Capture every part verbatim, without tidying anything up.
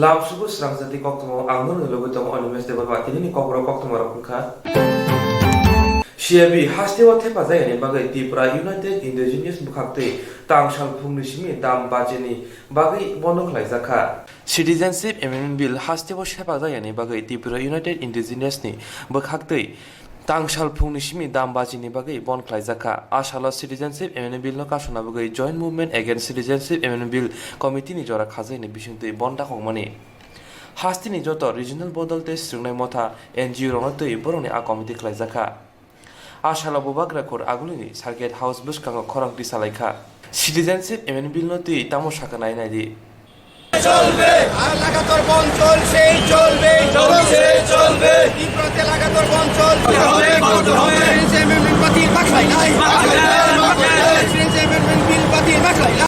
Lamsugo srangjati koktwma ang nokni logi tongo Animesh Debbarma, tinini kokrok koktwma rok wngkha. C A B hasteo thepajayani bagwi Tripura United Indigenous bwkhaktwi tangsal phungni simi dam bachini bagwi bondo khlaijakha. Citizenship Amendment Bill hasteo thepajayani bagwi Tripura United Indigenous ni bwkhaktwi tangsal phungni simi dam bachini bagwi bon khlaijakha. A salo Citizenship Amendment Bill no kasuna bagwi Joint Movement Against Citizenship Amendment Bill Committee ni jora khajakni bisingtwi bon dakhokmani. Hasteni joto regional bodol tei swrwngnai motha N G O rokno twi borokni a committee khlaijakha. A salo Bubagra Court agulini Circuit House bwskango khorang tisalaikha. Citizenship Amendment Bill no twi tamo sakha nai naidi. চলবে। আর লাগাতার বন্ধ চলছে, চলবে, চলছে, চলবে। ত্রিপুরাতে লাগাতার বন্ধ চলবে। হবে, বন্ধ হবে। Citizenship Amendment Bill বাতিল বাকলাই নাই। বাতিল নাই, বাতিল নাই। Citizenship Amendment Bill বাতিল বাকলাই নাই।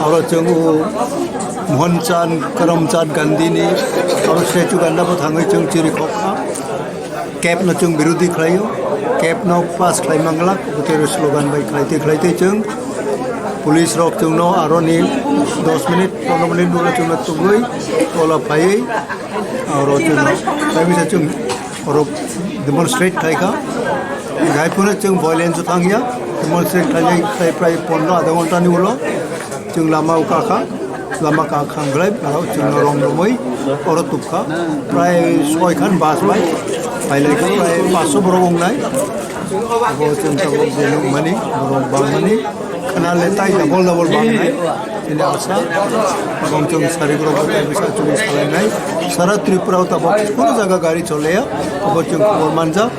Oro chwng o Mohan Chand, Karam Chand Gandhi ni oro statue ganda bo thangwi chwng chiri khokha. Cap no chwng birodhi khlaio, cap no pass khlai manglak, bwtwi slogan bai khlai twi khlai twi chwng police rok chwngno aroni dos minute, pondro minute ulo chwngno tubui tola phaiwi aro chwngno phaiwi se chwng oro demonstrate khlaikha. Hai phano chwng violence o thangya, demonstrate khlainai khlai prai pondro adha ghonta ni ulo chwng lama o kakha. Lama kaham khlai, aro chwngno rom romwi oro tubkha. Prai soi khan bus bai phailaikha, prai paso borok wngnai. Abo chwng tabuk je nukmani, borok bangmani, khna le tai double double bangnai. Chini asa, abang chwng sari borok bai bisa chwng salainai. Sara Tripura o tabuk kuno jaga gari choleya, abo chwng khobor manjak.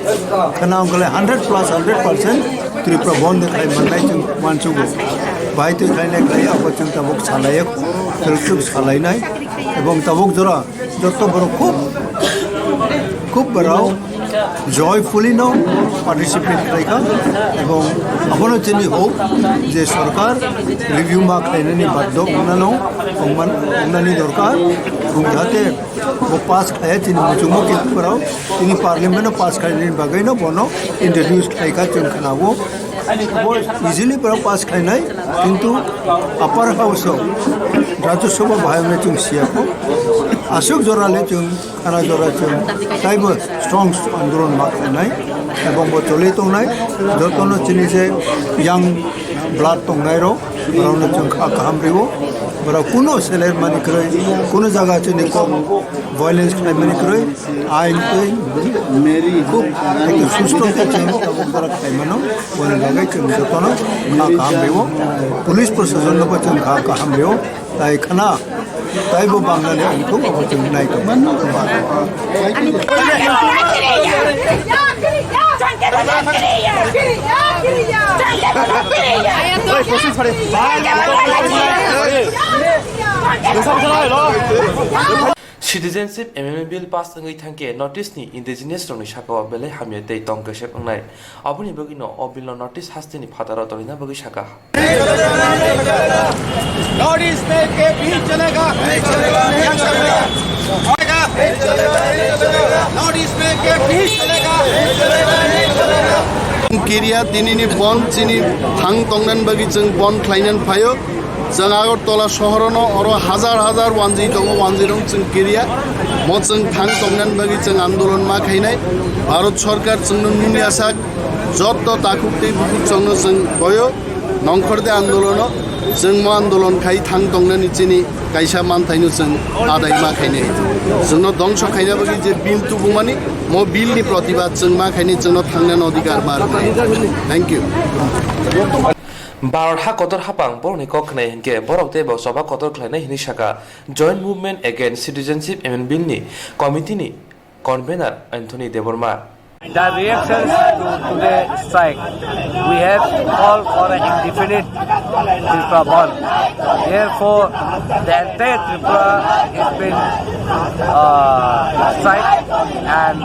Khna wngkha le hundred plus hundred percent. Tripura bondh khai mannai chwng uansugo. Bahai twi khlainai khlai abo chwng tabuk salaiya, khwrwk swk salainai. Ebong tabuk jora joto borok khub, khub borok joyfully no participate khlaikha. Ebong abono chini hope je sorkar review ma khlainani baddo wngnano, wngman-, wngnani dorkar, wng jahate bo pass khlaiya chini muchungma kiphilrok, chini parliament o pass khlainani bagwi no bono introduce khlaikha chwng khwnao. Bo easily borok pass khlainai, kintu upper house o Rajya Sabha bahai wngwi chwng siyakho. Aswk jora le chwng khana jora chwng taibo strong andolon ma khlainai, ebong bo choli tongnai, jotono chini je young blood tongnairok, borokno chwng kha kaham rio. Borok kuno seler mani kwrwi, kuno jaga chini kok violence khlaimani kwrwi, ain twi khub ekdom susto khe chwng tabuk borok khlaimano, boni bagwi chwng jotono kha kaham rio. Police proshasonno bo chwng kha kaham rio. Tai khna, taibo bangnani ang thung abo chwng nai tong. Citizenship Amendment Bill pass wngwi thangkhe North East ni indigenous rokni sakao belai hamya tei tong kesep wngnai. Aboni bagwino o bill no North East hasteni phataro torina bagwi sakha. North East में कैब नहीं चलेगा। North East में कैब नहीं चलेगा। Kiria dinini bon chini thang tongnan bagwi chwng bon khlainan phaio. Chwng Agartala sohorono oro hazar hazar wanjwi tongo, wanjwirok chwng kiria. Mo chwng thang tongnan bagwi chwng andolon ma khainai. Bharat sorkar chwngno nini asak jotto takhuk tei bukhuk chwngno chwng boyo. Nongkhor de andolono chwng mo andolon khai thang tongnani chini kaisa manthaino chwng adai ma khainai. Chwngno dongso khaina bagwi je bill tubumani, mo bill ni protibad chwng ma khainai, chwngno thangnani odhikar ma rwkha. Thank you. Bharat ha kotor hapang borokni kok khnai hinkhe borok teibo choba kotor khlainai hinwi sakha Joint Movement Against Citizenship Amendment Bill ni committee ni convener Anthony Debbarma. The reactions to today's strike, we have called for an indefinite Tripura bandh. Therefore, the entire Tripura has been, uh, strike, and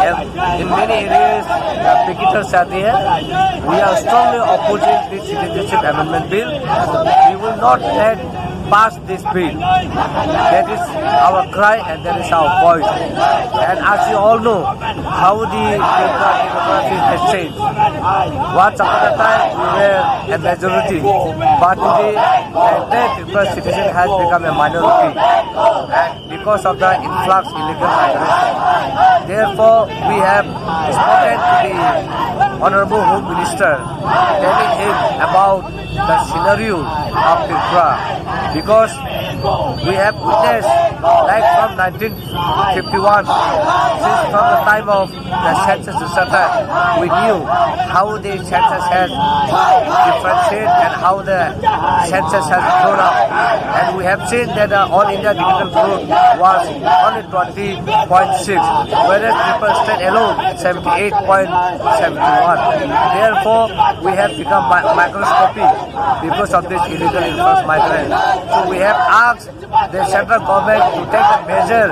ev-, in many areas, the picketers are there. We are strongly opposing this Citizenship Amendment Bill. We will not let pass this bill. That is our cry and that is our voice. And as you all know, how the Tripura demography has changed. Once upon a time, we were a majority, but today, the entire Tripura citizen has become a minority. And because of the influx illegal migration. Therefore, we have spoken to the Honorable Home Minister, telling him about the scenario of Tripura, because we have witnessed, like, from nineteen fifty-one, since from the time of the census, et cetera, we knew how the census has differentiated and how the census has grown up. And we have seen that the All India digital growth was only twenty point six, whereas Tripura state alone, seventy-eight point seven one. Therefore, we have become mi-, microscopic because of this illegal influx migrant. So we have asked the central government to take a measure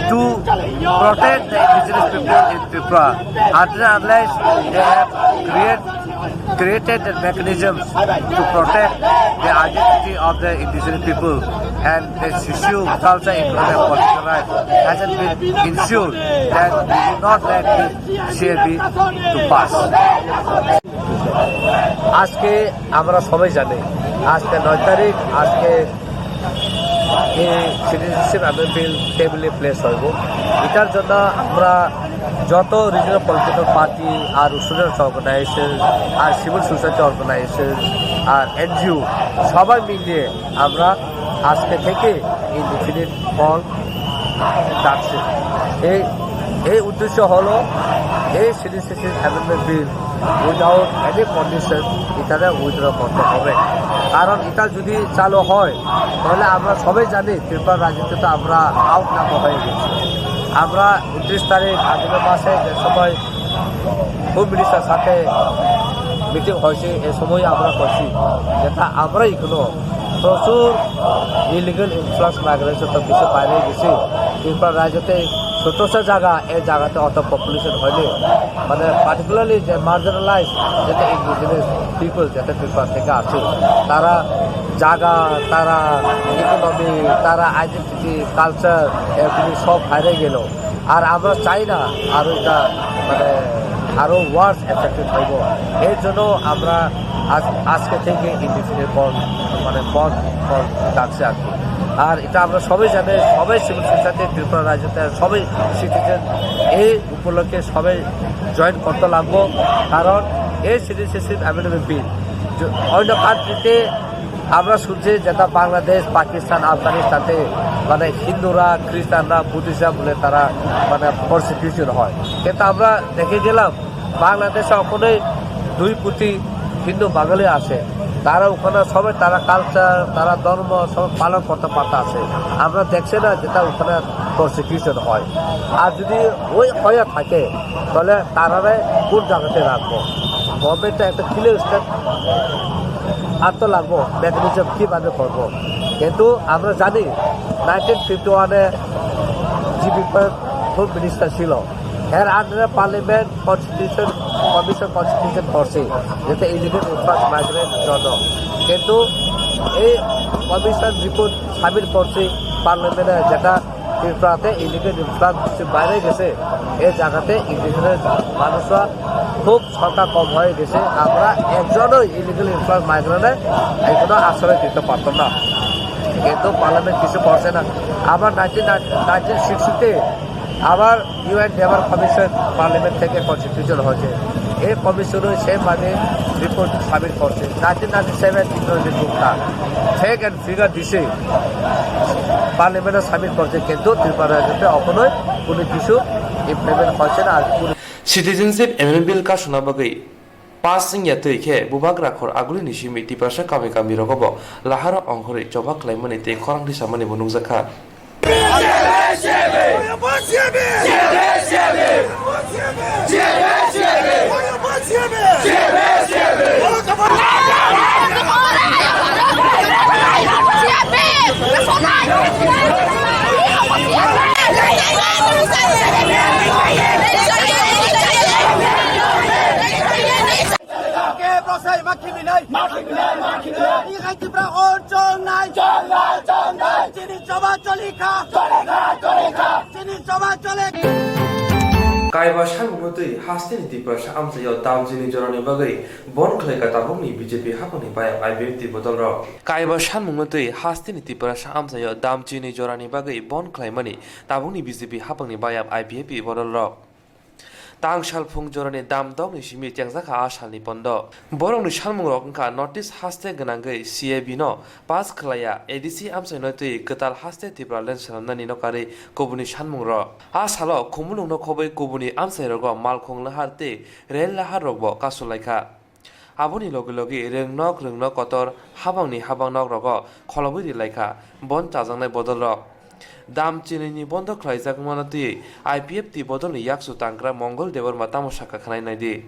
to protect the indigenous people in Tripura. Until unless they have create, created the mechanisms to protect the identity of the indigenous people and the socio-cultural, economic, political rights hasn't been ensured, then we will not let this C A B to pass. আজকে আমরা সবাই জানি, আজকে নয় তারিখ, আজকে এই citizenship amendment bill টেবিলে প্লেস হইব। এটার জন্য আমরা যত রিজনাল পলিটিক্যাল পার্টি আর স্টুডেন্টস অর্গানাইজেশন আর সিভিল সোসাইটি অর্গানাইজেশন আর এনজিও সবাই মিলিয়ে আমরা আজকে থেকে ইনডিফিনিট বন্ধ ডাকছি। এই, এই উদ্দেশ্য হলো এই citizenship amendment bill without any condition এখানে উইথড্র করতে হবে। কারণ এটা যদি চালু হয়, তাহলে আমরা সবাই জানি ত্রিপুরা রাজনীতি তো আমরা আউট নাম্বার হয়ে গেছি। আমরা ঊনত্রিশ তারিখ আগামী মাসে যে সময় হোম মিনিস্টার সাথে মিটিং হয়েছে, এ সময় আমরা করছি, যেটা আমরা এখনো প্রচুর ইলিগাল ইনফ্লাক্স মাইগ্রেশন তো কিছু বাইরে গেছি। ত্রিপুরা রাজ্যতে ছোট সে জায়গা, এই জায়গাতে অত পপুলেশন হয়নি। মানে পার্টিকুলারলি যে মার্জিনালাইজ, যেটা ইন্ডিজিনাস পিপল, যেটা ত্রিপুরা থেকে আছে, তারা জায়গা, তারা ইকোনমি, তারা আইডেন্টিটি, কালচার, এগুলি সব হারিয়ে গেল। আর আমরা চাই না আরো এটা মানে আরো ওয়ার্স এফেক্টেড হইব। এর জন্য আমরা আজ, আজকে থেকে ইন্ডিফিনিট বন্ধ, মানে বন্ধ, বন্ধ ডাকছি আর কি। আর এটা আমরা সবাই জানি, সবাই সিভিল সোসাইটি ত্রিপুরা রাজ্যতে সবাই সিটিজেন এই উপলক্ষে সবাই জয়েন করতে লাগবো। কারণ এই সিটিজেনশিপ অ্যামেন্ডমেন্ট বিল অন্য কান্ট্রিতে আমরা শুনছি যেটা বাংলাদেশ, পাকিস্তান, আফগানিস্তানে মানে হিন্দুরা, খ্রিস্টানরা, বুদ্ধিস্টরা বলে তারা মানে প্রসিকিউশন হয়। কিন্তু আমরা দেখে গেলাম বাংলাদেশে ওখানে দুই কোটি হিন্দু বাঙালি আছে, তারা ওখানে সবাই তারা কালচার, তারা ধর্ম সব পালন করতে পারতে আছে। আমরা দেখছি না যেটা ওখানে প্রসিকিউশন হয়। আর যদি ওই হয়ে থাকে, তাহলে তারারে কোন জায়গাতে রাখবো? গভর্নমেন্টটা একটা ক্লিয়ার স্টেপ আনতে লাগবো, মেকানিজম কিভাবে করবো। কিন্তু আমরা জানি নাইনটিন ফিফটি ওয়ানে জিবি হোম মিনিস্টার ছিল, এর আন্ডারে পার্লামেন্ট কনস্টিটিউশন কমিশন কনস্টিটিউশন করছে, যেটা ইলিগাল ইনফ্লাক্স মাইগ্রেন্ট জন্য। কিন্তু এই কমিশন রিপোর্ট সাবমিট করছে পার্লামেন্টে, যেটা ত্রিপুরাতে ইলিগাল ইনফ্লাক্স কিছু বাইরে গেছে, এই জায়গাতে ইন্ডিজিনাস মানুষরা খুব সংখ্যা কম হয়ে গেছে। আমরা একজনও ইলিগাল ইনফ্লাক্স মাইগ্রেন্টে এখনো আশ্রয় দিতে পারতাম না, কিন্তু পার্লামেন্ট কিছু করছে না। আবার নাইনটিন নাইনটিন সিক্সটিতে আবার ইউএন লেবার কমিশন পার্লামেন্ট থেকে কনস্টিটিউশন হয়েছে। এই কমিশনও সেমভাবে রিপোর্ট সাবমিট করছে। নাইনটিন নাইনটি সেভেন ইকোনমিক গ্রুপটা ফেক অ্যান্ড ফিগার দিছে, পার্লামেন্টে সাবমিট করছে, কিন্তু ত্রিপুরা রাজ্যতে এখনোই কোনো কিছু ইমপ্লিমেন্ট হচ্ছে না। আর কোনো citizenship amendment bill kasuna bagwi pass wngya twi khe bubagra khor agulini simi Tiprasa kami kami rogobo laharo ongkhorwi choba khlaimani tei khorang tisamani bo nukjakha. Chini choba choli kha. Chini choba choli kha. Kaiba samungno twi hasteni Tiprasa amchaio dam chini jorani bagwi bon khlaikha tabukni B J P haphangni bayap I P F T bodolrok. Kaiba samungno twi hasteni Tiprasa amchaio dam chini jorani bagwi bon khlaimani tabukni B J P haphangni bayap I P F T bodolrok. Tang salphung jorani dam dokni simi chengjakha a salni pondo. Borokni salmungrok wngkha notice haste gwnangwi C A B no pass khlaiya, A D C amchaino twi kwtal haste Tipraland swnamnani no karwi kubuni salmungrok. A salo khumulwngno khobwi kubuni amchairogo malkhung lahar tei rel laharrokbo kasulaikha. Aboni logi logi rwngnok rwngnok kotor habangni habang nok rogo kholobwi ri laikha bon chajaknai bodol rok. Dam chinini bondo khlaijak mano twi I P F T bodolni yaksu tangkra Mongol Debbarma tamo sakha khwnai naidi.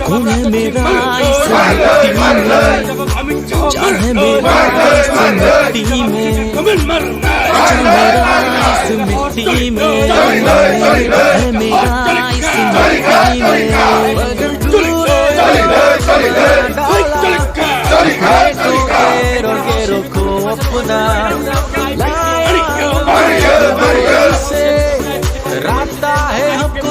कौन है मेरा इस मिट्टी में, चाहे मेरा इस मिट्टी में, चाहे मेरा इस मिट्टी में, है मेरा इस मिट्टी में, बदल तू डाला है तो घेरो घेरो को अपना। रास्ता है हमको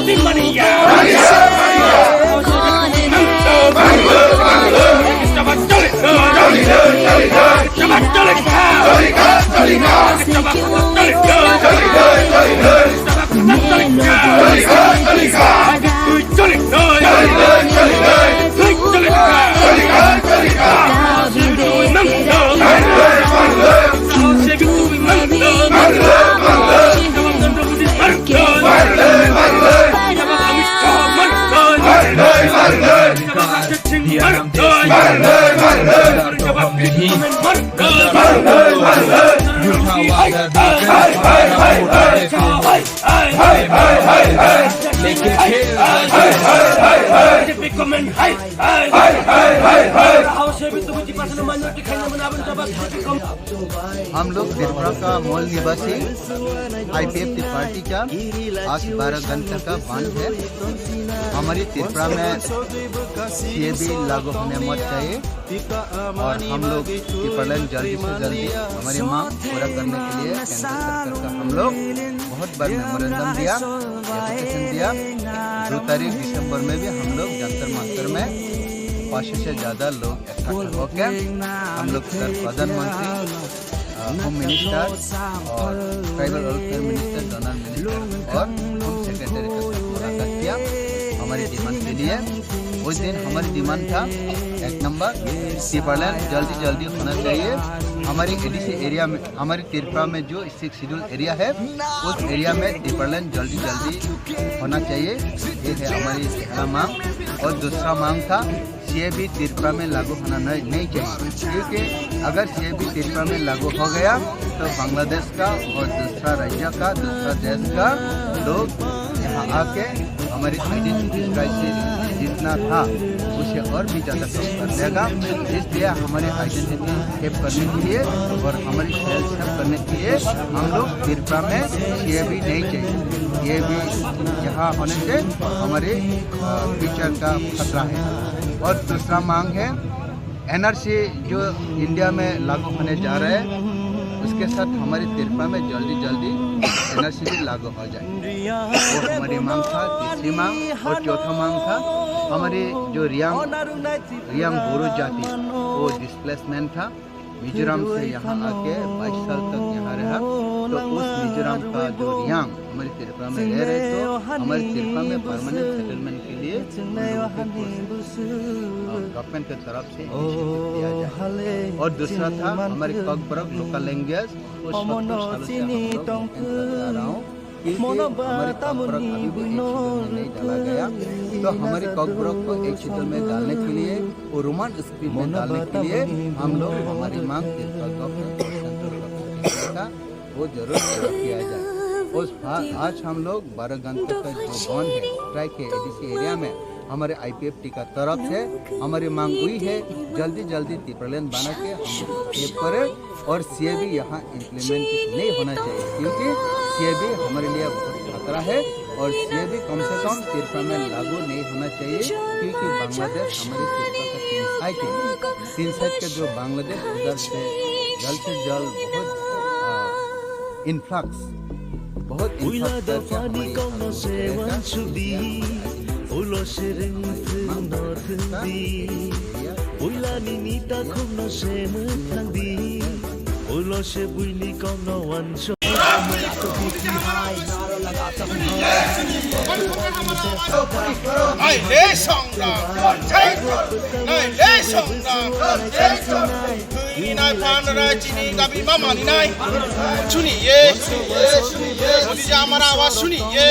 हम लोग त्रिपुरा का मूल निवासी आईपीएफटी पार्टी का आज बारह घंटा का बंद है। हमारी त्रिपुरा में सीएबी लागू होने मत चाहिए और हम लोग त्रिपुरालैंड जल्दी से जल्दी हमारी मांग पूरा करने के लिए केंद्र सरकार का हम लोग बहुत बार मेमोरेंडम दिया, एप्लीकेशन दिया। दो तारीख दिसंबर में भी हम लोग जंतर मंतर में पाँच सौ से ज्यादा लोग इकट्ठा होकर हम लोग सर प्रधानमंत्री, अ, होम मिनिस्टर और tribal welfare minister, donor minister और होम सेक्रेटरी के साथ मुलाकात किया हमारी डिमांड के लिए। उस दिन हमारी डिमांड था, एक नंबर, त्रिपुरालैंड जल्दी जल्दी होना चाहिए। हमारी एडीसी एरिया में, हमारी त्रिपुरा में जो सिक्स शेड्यूल एरिया है, उस एरिया में त्रिपुरालैंड जल्दी जल्दी होना चाहिए। ये है हमारी पहला मांग। और दूसरा मांग था, सीएबी त्रिपुरा में लागू होना नहीं, नहीं चाहिए, क्योंकि अगर सीएबी त्रिपुरा में लागू हो गया तो बांग्लादेश का और दूसरा राज्य का, दूसरा देश का लोग यहाँ आके हमारी आइडेंटिटी क्राइसिस जितना था, उसे और भी ज़्यादा कम कर देगा। इसलिए हमारी आइडेंटिटी सेव करने के लिए और हमारी सेल्फ सेव करने के लिए हम लोग त्रिपुरा में सीएबी नहीं चाहिए। सीएबी यहाँ होने से हमारे, अ, फ्यूचर का खतरा है। और दूसरा मांग है, एनआरसी जो इंडिया में लागू होने जा रहा है, उसके साथ हमारी त्रिपुरा में जल्दी जल्दी एनआरसी भी लागू हो जाए। वो हमारी मांग था, तीसरी मांग। और चौथा मांग था, हमारे जो रियांग, रियांग बोरो जाति, वो डिस्प्लेसमेंट था, मिजोरम से यहाँ आके बाईस साल तक यहाँ रहा। तो उस मिजोरम का जो रियांग हमारी त्रिपुरा में रह रहे, तो हमारी त्रिपुरा में परमानेंट सेटलमेंट के लिए हम लोगों को कोशिश, अ, गवर्नमेंट की तरफ से इनिशिएटिव दिया जाए। और दूसरा था हमारे ककबरक लोकल लैंग्वेज, वो सत्तर सालों से हम लोग मेंटेन करते आ रहा हूँ। क्योंकि हमारे ककबरक अभी भी एक शेड्यूल में नहीं डाला गया, तो हमारे ककबरक को एक शेड्यूल में डालने के लिए और रोमन स्क्रिप्ट में डालने के लिए हम लोग हमारी मांग त्रिपुरा गवर्नमेंट और सेंट्रल गवर्नमेंट के साथ वो जरूर पूरा किया जाए। और आज हम लोग बारह घंटे का जो बंद है ट्रैक है एडीसी एरिया में, हमारे आईपीएफ टीम का तरफ से हमारी मांग हुई है, जल्दी जल्दी तिपरालैंड बना के हम लोग सेव करें। और सीएबी यहाँ इम्प्लीमेंट नहीं होना चाहिए, क्योंकि सीएबी हमारे लिए बहुत खतरा है। और सीएबी कम से कम तिरपा में लागू नहीं होना चाहिए, क्योंकि बांग्लादेश हमारे तिरपा का तीन साइड है। तीन साइड का जो बांग्लादेश, उधर से जल्द से जल्द बहुत इन्फ्लक्स, बहुत इन्फ्लक्स करके हमारे यहाँ पर रहेगा। Nai le song da, nai le song da. Ini nai pan ra chini gabi mama ni nai. Suni ye. Modi ji hamara awaz suni ye.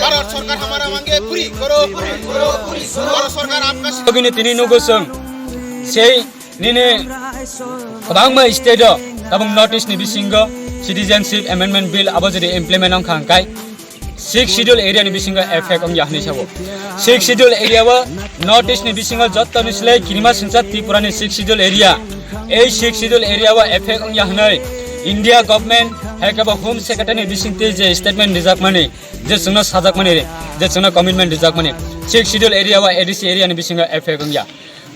Bharat sarkar hamara mange puri karo. Bharat sarkar aapka Togini tini nugo song. Sei nini kwbangma state o tabuk North East ni bisingo Citizenship Amendment Bill abo jodi implement wngkha hwnkhe Sixth Schedule area ni bisingo effect wngya hwnwi sabo. Sixth Schedule area o North East ni bisingo jottoni slai kirima singcha Tripura ni Sixth Schedule area. Ei Sixth Schedule area o effect wngya hwnwi India government hai khe bo Home Secretary ni bisingtwi je statement rijakmani, je chwngno sajakmani, je chwngno commitment rijakmani, Sixth Schedule area o A D C area ni bisingo effect wngya.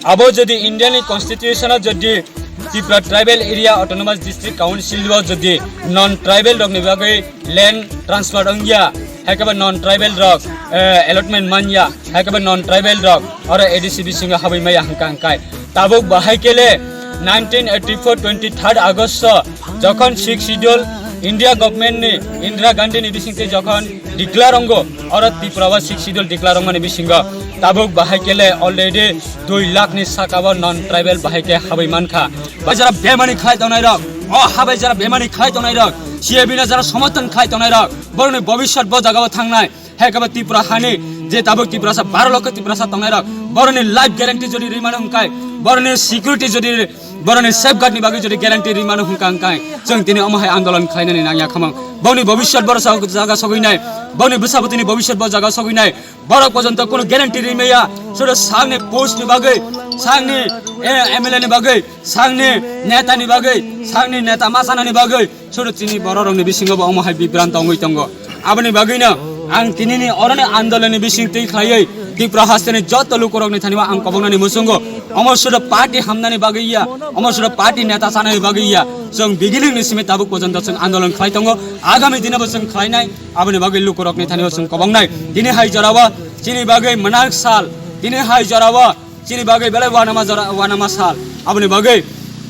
Abo jodi India ni constitution o jodi Tripura Tribal Area Autonomous District Council o jodi non tribal rok ni bagwi land transfer wngya, hai khe ba non tribal rok, eh, allotment manya, hai khe ba non tribal rok oro A D C bisingo habwi maya hwnkha hwnkhe. Tabuk bahai kele nineteen eighty-four twenty-third August o jokhon Sixth Schedule India government ni Indira Gandhi ni bisingtwi jokhon declare wngo, oro Tripura o Sixth Schedule declare wngmani bisingo tabuk bahai kele already dui lakh ni saka o non tribal bahai khe habwi mankha. Bai jara bemani khlai tongnai rok, o habai jara bemani khlai tongnai rok, C A B no jara somorthon khlai tongnai rok, borokni bobiswt bo jaga o thangnai. Hai khe bo Tripura hani je tabuk Tiprasa baro lokho Tiprasa tongnai rok, boroni life guarantee jodi rimano hwnkhe, boroni security jodi, boroni safeguard ni bagwi jodi guarantee rimano hwnkha hwnkhe, chwng tini omo hai andolon khlainani nangya khamang. Boni bobiswt boro sa-, jaga sogwi nai, boni bwsabwtwini bobiswt bo jaga sogwi nai, borok pojonto kunu guarantee rimaya, sudu sakni post ni bagwi, sakni, eh, M L A ni bagwi, sakni neta ni bagwi, sakni neta machanani bagwi, Sudu chini bororokni bisingo bo omo hai bibran tongwi tongo. Aboni bagwino ang tinini oroni andolonni bising twi khlaiwi Tripura hasteni joto lukurokni thani o ang koboknani muchungo. Omo sudu party hamnani bagwi ya, omo sudu party neta chanani bagwi ya. Chwng beginning ni simi tabuk pojonto chwng andolon khlai tongo. Agami dino bo chwng khlainai, aboni bagwi lukurokni thani o chwng koboknai. Tini hai jorao chini bagwi mwnak sal, tini hai jorao chini bagwi belai wanama jora, wanama sal. Aboni bagwi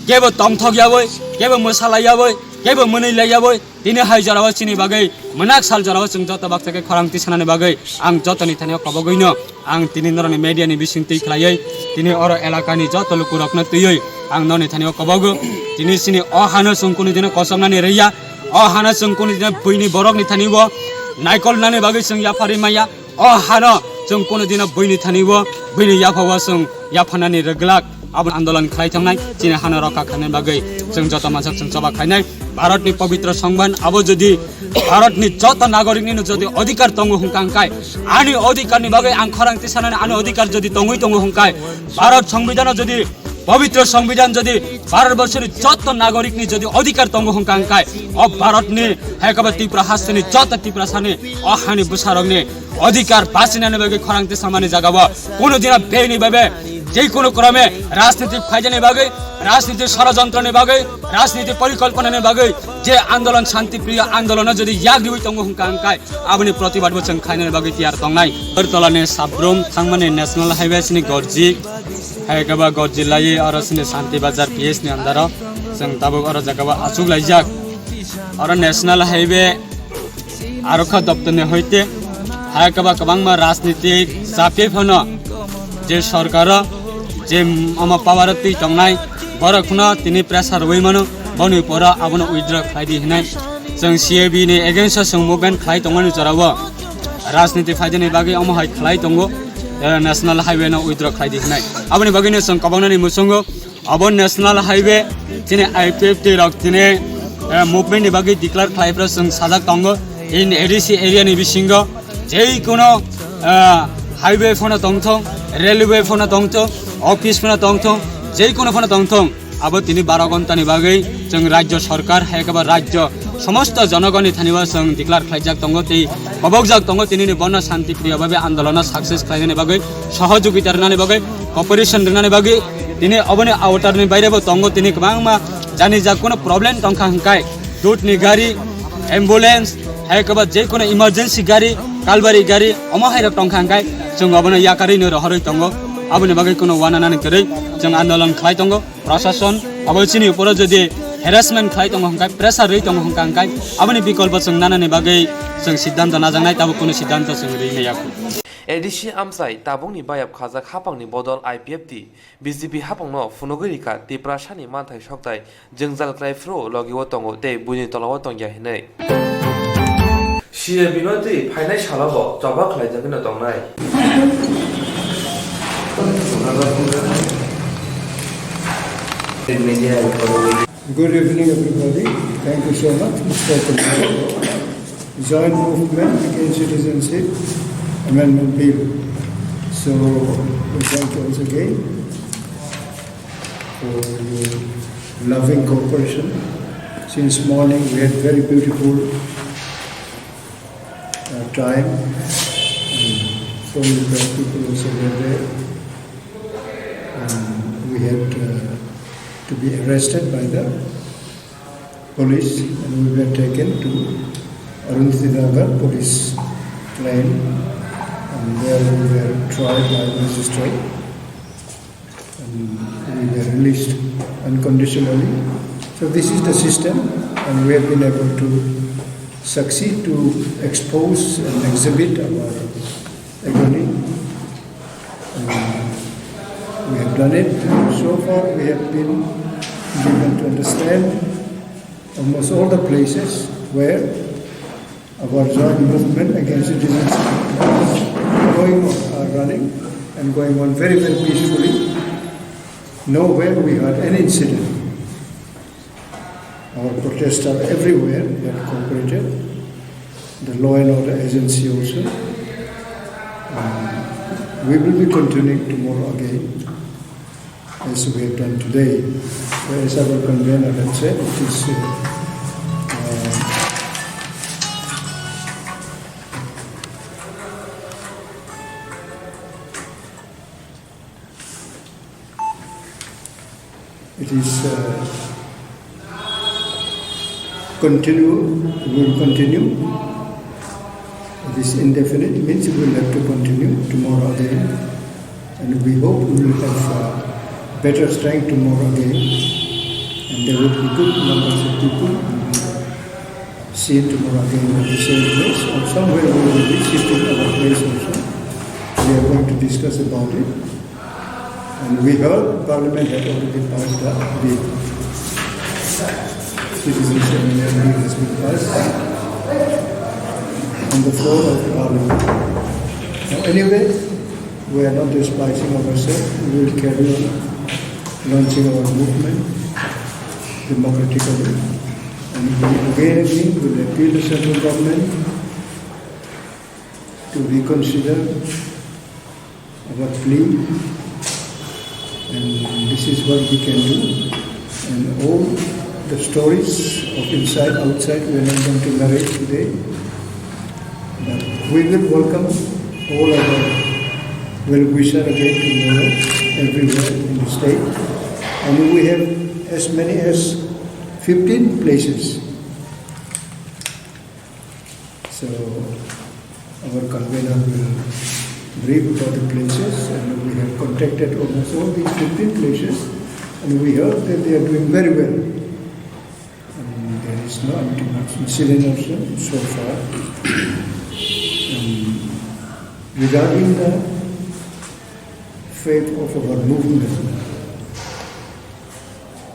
kebo tongthok yawi, kebo mwsa lai yawi, kebo mwnwi lai yawi, tini hai jorao chini bagwi mwnak sal jorao chwng joto baksa khe khorang tisanani bagwi ang jotoni thani o kobogwino ang tini noroni media ni bising twi khlaiwi tini oro elakani joto lukurokno twiwi ang noroni thani o kobogo. Tini chini o hano chwng kunu dino kosomnani rwya, o hano chwng kunu dino buini borokni thani o naikolnani bagwi chwng yapharwi maya. O hano chwng kunu dino buini thani o, buini yapha o chwng yaphanani rwglak. Abo andolon khlai thangnai, chini hano rokha khainani bagwi chwng joto mansak chwng choba khainai. Bharatni pobitro songbidan abo jodi Bharatni joto nagorikni no jodi odhikar tongo hwnkha hwnkhe, ani odhikarni bagwi ang khorang tisanani ani odhikar jodi tongwi tongo hwnkhe, Bharat songbidano jodi Pobitro Songbidan jodi Bharat borsoni jotto nagorikni jodi odhikar tongo hwnkha hwnkhe, o Bharatni hai khe bo Tripura hasteni jotto Tiprasani o hani bwsarokni odhikar bachinani bagwi khorang tisamani jagao kunu dino beni bebe je kunu krome rajniti phaidani bagwi, rajniti sorojontroni bagwi, rajniti porikolponani bagwi je andolon, shanti priyo andolono jodi yak riwi tongo hwnkha hwnkhe, aboni protibad bo chwng khlainani bagwi tiyar tongnai. Agartala ni Sabrum thangmani National Highway sini Gorji, hai khe ba Gorji lai oro sini Shanti Bazar P S ni andaro chwng tabuk oro jaga o achuk laijak. Oro National Highway arokha doptor ni hoite hai khe ba kwbangma rajnitik chapye phano je sorkaro je omo power o twi tongnai borok phano tini pressure rwui mano, boni poro abono withdraw khlai di hinai. Chwng C A B ni against o chwng movement khlai tongmani jorao rajniti phaidani bagwi omo hai khlai tongo, eh, National Highway no withdraw khlai di hinai. Aboni bagwino chwng kwbangmani muchungo abo National Highway chini I P F T rok tini eh, movement ni bagwi declare khlai phano chwng sajak tongo. In A D C area ni bisingo jei kuno, eh, highway phano tongthong, railway phano tongthong, office phano tongthong, jei kuno phano tongthong, abo tini baro ghonta ni bagwi chwng rajyo sarkar hai khe ba rajyo somosto jonogoni thani o chwng declare khlaijak tongo tei kobokjak tongo tini ni bono shanti priyo bhabe andolon o success khlainani bagwi, sohojogita rwnani bagwi, cooperation rwnani bagwi. Tini oboni outer ni baire bo tongo tini kwbangma jani jak kuno problem tongkha hwnkhe dut ni gari, ambulance, hai khe ba je kuno emergency gari, kalbari gari, omo hai rok tongkha hwnkhe chwng obono yakarwi no rohorwi tongo. Aboni bagwi kuno wananani kwrwi chwng andolon khlai tongo. Prashason abo chini uporo jodi harassment khlai tongo hwnkhe, pressure rwi tongo hwnkha hwnkhe, aboni bikolpo chwng nanani bagwi chwng siddhanto najaknai, tabuk kuno siddhanto chwng rwi maya kho. A D C amchai tabukni bayap khajak haphangni bodol I P F T, B J P haphangno phunugwi rikha, Tiprasani manthai sokthai jwngjal klai phuru logi o tongo tei buini tola o tongya hinwi. C A B no twi phainai salo bo choba khlaijagwino tongnai. Good evening, everybody. Thank you so much, Mister Kumar. Joint Movement Against Citizenship Amendment Bill. So, we thank you once again for your loving cooperation. Since morning, we had very beautiful, uh, time. And so many people also were there. And we had, uh, to be arrested by the police, and we were taken to Arundhati Nagar police lane, and there we were tried by magistrate, and we were released unconditionally. So this is the system, and we have been able to succeed to expose and exhibit our agony. And we have done it. So far, we have been given to understand almost all the places where our joint movement against citizenship is going on, are running and going on very, very peacefully. Nowhere we had any incident. Our protesters are everywhere, they have cooperated. The law and order agency also. Um, we will be continuing tomorrow again, as we have done today. So as our convener had said, it is, uh, uh, it is, uh, continue, we will continue. It is indefinite, means we will have to continue tomorrow again. And we hope we will have, uh, better strength tomorrow again. And there will be good numbers of people will be seen tomorrow again at the same place. Or somewhere we will be shifting our place also. We are going to discuss about it. And we heard Parliament had already passed the bill. Citizenship Amendment Bill has been passed on the floor of Parliament. Now, anyway, we are not despising ourselves. We will carry on launching our movement democratically. And we again, again, will appeal to central government to reconsider our plea, and this is what we can do. And all the stories of inside, outside, we are not going to narrate today. But we will welcome all our well-wisher again tomorrow, everywhere in the state. And we have as many as fifteen places. So, our convener will brief about the places, and we have contacted almost all these fifteen places, and we heard that they are doing very well. And there is no anti-much incident also so far. And regarding the faith of our movement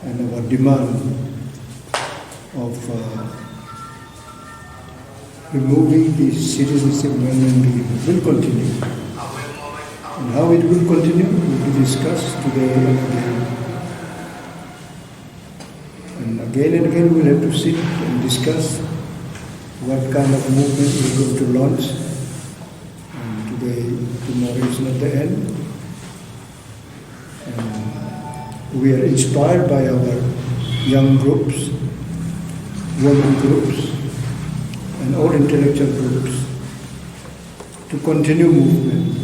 and our demand of, uh, removing the Citizenship Amendment Bill will continue. And how it will continue will be discussed today and again. And And again and again, we'll have to sit and discuss what kind of movement we're going to launch. And today, tomorrow is not the end. And we are inspired by our young groups, women groups, and all intellectual groups to continue movement.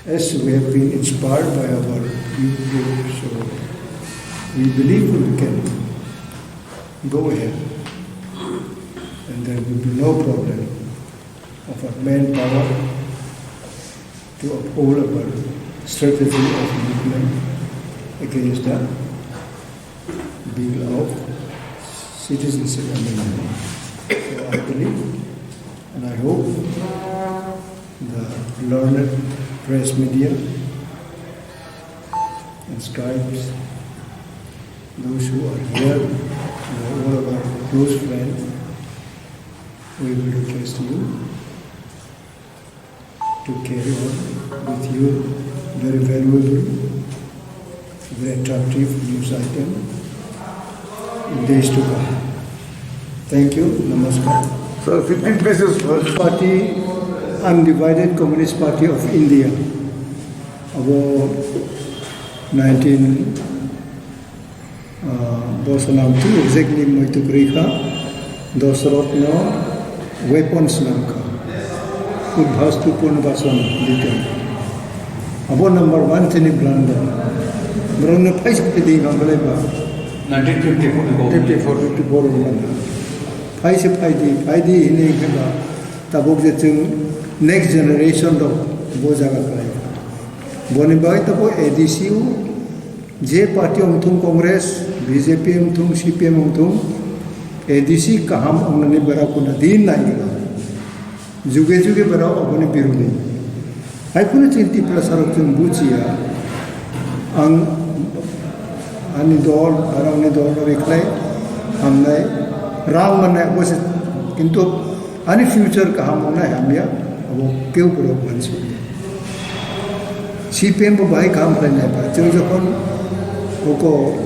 As we have been inspired by our youth group, so we believe we can go ahead, and there will be no problem of our manpower to uphold our strategy of movement against the Bill of Citizenship Amendment. So I believe and I hope the learned press media and scribes, those who are here, and all of our close friends, we will request you to carry on with your very valuable, very attractive news item in days to come. Thank you. Namaskar. Sir, fifteen places. Party, Undivided Communist Party of India. Abo nineteen Ah, bo swnam tu exactly muitu kwrwi kha, Dosrotno weapons nam kha, Udbhastu Purnabasan Dito. Abo number one chini blunder. Borokno phaisa phaidi hwnglai ba. Nineteen fifty-four. Fifty-four, fifty-four wngmano. Phaisa phaidi, phaidi hinwi khe ba tabuk je chwng next generation rok bo jaga khlai kha. Boni bagwi tabuk A D C o Je party wng thung Congress, B J P wng thung, C P M wng thung, A D C kaham wngnani berao kuna din nai gwnang. Juge juge berao aboni birodhi. Hai phano chini Tiprasa rok chwng buchiya. Ang ani dol, aroni dol rikhlai hamnai, rang mannai abo se, kintu ani future kaham wngnai hamya, abo keu borok mansi. C P M bo bahai kaham khlainai ba. Chwng jokhon oko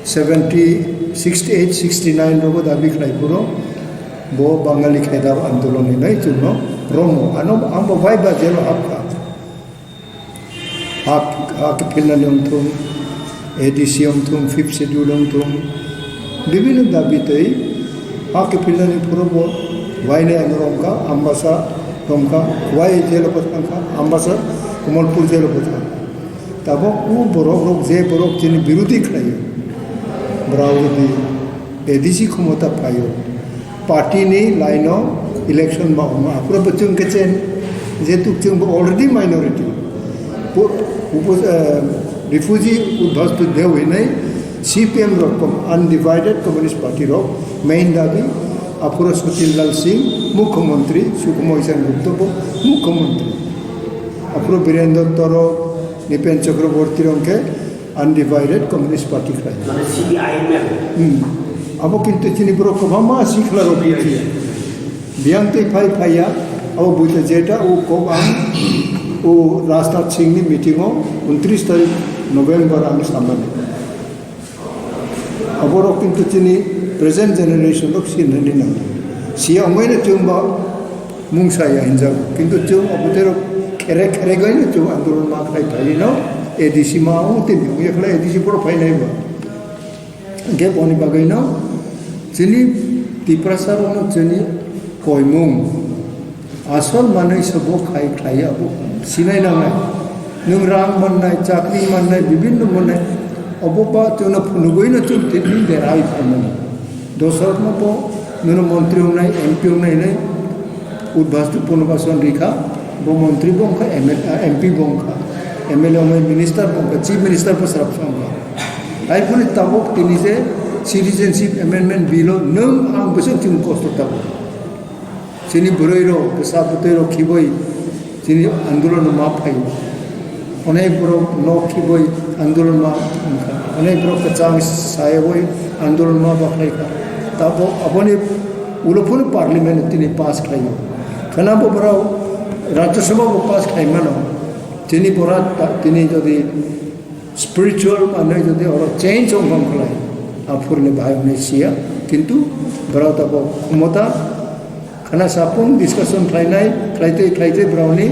seventy, sixty-eight, sixty-nine rogo dabi khlai phuru bo Bangali kheda andolon hinwi chwngno romo. Ano ang bo bai ba jelo hapkha. Ha, ha kiphilnani wngthung, A D C wngthung, Fifth Schedule wngthung, bibhinno dabi twi ha kiphilnani phuru bo wainai ano romkha, Ambasa romkha, wai jelo bo thangkha, Ambasa, Kamalpur jelo bo thangkha. Tabuk o borok rok je borok chini birodhi khlaio, borok jodi A D C khomota phaio, party ni line o election ma wngma, aphuru bo chwng khe chen, jehetu chwng bo already minority. Pu-, upo-, eh, refugee Udbhastu Deo hinwi C P M rok kom-, Undivided Communist Party rok main dabi, aphuru Satin Lal Singh Mukhyamantri, Sukhmoy Sen Gupta bo Mukhyamantri. Aphuru Birendra Toro, Nipen Chakraborty rok khe Undivided Communist Party khlai. Mane C P I M L. Hmm. Abo kintu chini borok kwbangma sikla rok bujiya. Biyang tei phai phaiya, abo bujiya jeta o kok ang o Rajnath Singh ni meeting o untris tarik November ang samani. Abo rok kintu chini present generation rok sinani nang. Siya ongoi na chwng ba mungsa ya hinjago. Kintu chwng abo tero khere khere gaino chwng andolon ma khlai phai no A D C ma ong tini ong ya khlai A D C borok phai nai ba. Ge boni bagwi no chini Tiprasa rok no chini koimung asol manwi se bo khai khlai abo sinai nangnai. Nwng rang mannai, chakri mannai, bibinno mannai. Obo ba chwngno phunugwi no chwng tini berai phaimani. Dosrok no bo nwngno montri wngnai, M P wngnai hinwi Udbhastu Purnabasan rikha, bo montri bo wngkha, M L A, M P bo wngkha, M L A wngnai, minister bo wngkha, chief minister bo srapsa wngkha. Hai phano tabuk tini je Citizenship Amendment Bill o nwng ang bwswk chwng kosto tabuk. Chini bwrwi rok, bwsa bwtwi rok khibai chini andolon ma phaio. Onek borok nok khibai andolon ma wngkha. Onek borok kwchang sayawai andolon ma bakhlaikha. Tabo aboni ulo phano parliament tini pass khlaio. Khwnabo borok Rajya Sabha bo pass khlaimano. Tini bora ta-, tini jodi Spiritual manwi jodi oro change wngkha khlai, aphurni bahai hwnwi siya, kintu borok tabok khomota khana sapung discussion khlainai, khlaitwi khlaitwi borokni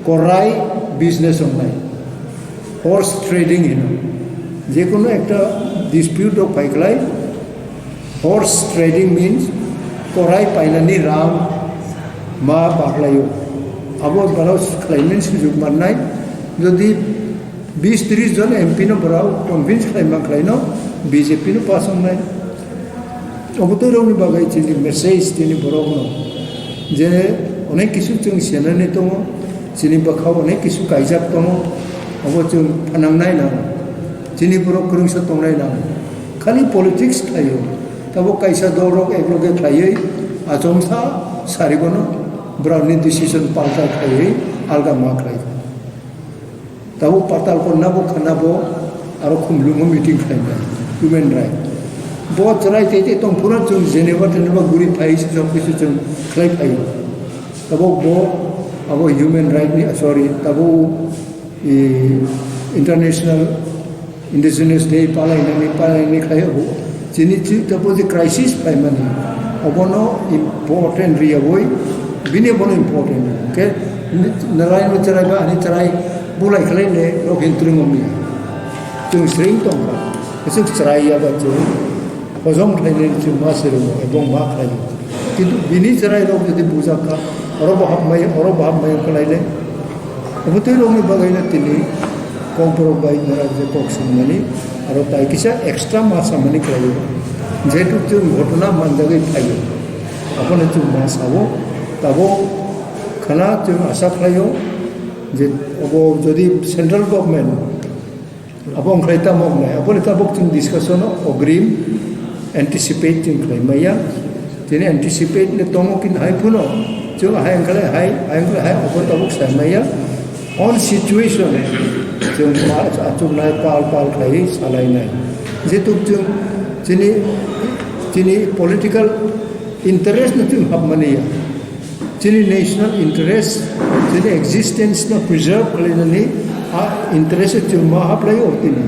korai business wngnai, horse trading hino. Jekunu ekta dispute rok phai khlai, horse trading means korai painani rang ma baklaio. Abo borok khlaimani sujuk mannai. Jodi bis tris jon M P no borok convince khlai man khlaino B J P no pass wngnai. Obo twi rokni bagwi chini message tini borokno je onek kisu chwng senani tongo, chini bwkhao onek kisu kaijak tongo, obo chwng phanangnai nango. Chini borok kwrwngsa tongnai nango. Khali politics khlaio. Tabuk kaisa dol rok ekloge khlaiwi achomsa sarigono borokni decision palta khlaiwi alga ma khlai. Tabuk patal konna bo khana bo aro khumlungo meeting khlaimani human right. Bo chwrai tei tei tongphuru chwng Geneva teneba guri phai se job kisu chwng khlai phaio. Tabuk bo abo human right ni, sorry, tabuk i international Indigenous Day palainani palainani khlai abo chini chi tabuk je crisis phaimani obono important riyaboi bini bono important ke nalai no chwrai ba ani chwrai bulai khlai le rok hin tring omni chwng sring tongkha chwng chwrai ya ba chwng hojom khlainani chwng ma sirungo ebong ma khlaio. Kintu bini chwrai rok jodi bujak kha, oro bo hapmai, oro bo hapmai khlai le. Obo twi rokni bagwi no tini kok borok bai nara je kok swngmani, aro tai kisa extra ma samani khlaio. Jehetu chwng ghotona manjagwi phaio, abono chwng ma sao, tabuk khana chwng asa khlaio je obo jodi central government Abo wngkhlai tamo wngnai, aboni tabuk chwng discussion o ogrim anticipate chwng khlai maya. Chini anticipate le tongo kin hai phuno chwng hai wngkhlai hai, hai wngkhlai hai, abo tabuk sai maya. On situation chwng ma achuknai pal pal khlai salainai. Jehetu chwng chini, chini political interest no chwng hapmani ya. Chini national interest, chini existence no preserve khlainani a interest o chwng ma haplai o tini.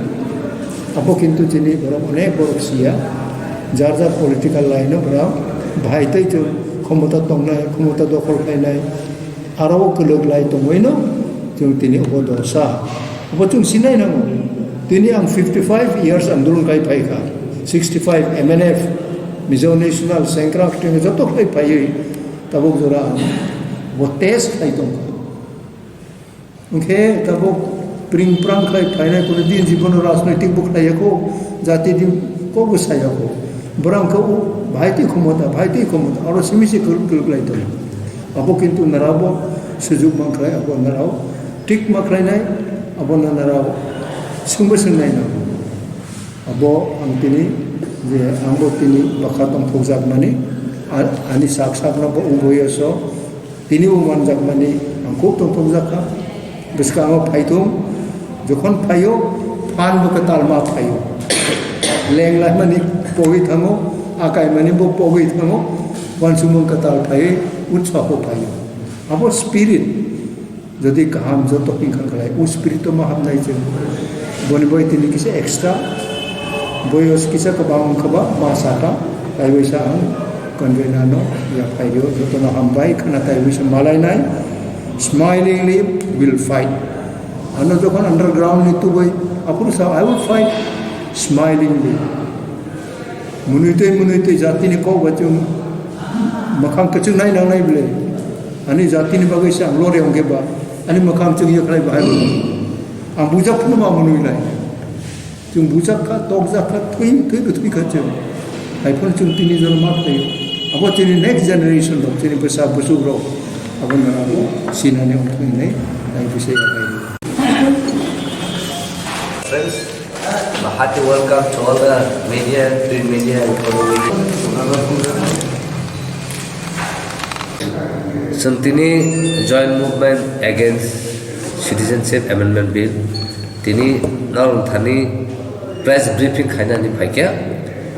Abo kintu chini borok onek borok siya, jar jar political line o borok bahai tei chwng khomota tongnai, khomota dokhol khlainai, aro o kwlwk lai tongwi no chwng tini obo dosa. Obo chwng sinai nango. Tini ang fifty five years andolon khai phai kha, sixty five M N F, Mizo National, Sengkrak, Tengkrak joto khai phaiwi Tabuk jora ang bo test khai tongkha. Hwnkhe tabuk pring prang khai phainai kunu din jibono rajnoitik bo khlaiya kho, jati din kokbo saya kho. Borang khe o bhai twi khomota, bhai twi khomota, aro simi se kwrwk kwrwk lai tongo. Abo kintu nara bo sujuk man khlai, abo nara o tik ma khlainai, abo nara o swngbo swngnai nango. Abo ang tini je ang bo tini bwkha tongthokjakmani, a-, ani sak sakno bo wngwi oso tini bo manjakmani ang khub tongthokjak kha. Bwskango phaithung, jokhon phaio, phan bo kwtal ma phaio. Leng laimani pogwi thango, akaimani bo pogwi thango, uansukmung kwtal phaiwi utsaho phaio. Abo spirit. Jodi kaham joto hingkha khlai, o spirit o ma hapnai chwng. Boni bai tini kisa extra, boyos kisa kwbang wngkha ba ma saka, tai waisa ang convener no ya phaio, joto no hambai khana tai waisa malainai, smilingly will fight. Ano jokhon underground ni tubui, aphuru sa, "I will fight smilingly." Mwnwi tei mwnwi tei jatini kok bai chwng mwkhang kwchwng nai nangnai bwle. Ani jatini bagwi se ang lore hwnkhe ba ani mwkhang chwng yakhlai bahai bo. Ang bujak phano ma mwnwi lai. Chwng bujak kha, tokjak kha, thwi, thwi bo thwi kha chwng. Hai phano chwng tini jorma khlai. Abo chini next generation rok, chini bwsa bwswk rok. Abo nang abo sinani wngthang hinwi tai bwsai abai. Friends, a hearty welcome to all the media, print media and electronic media. Chwng tini Joint Movement Against Citizenship Amendment Bill tini norok thani press briefing khainani phaikha,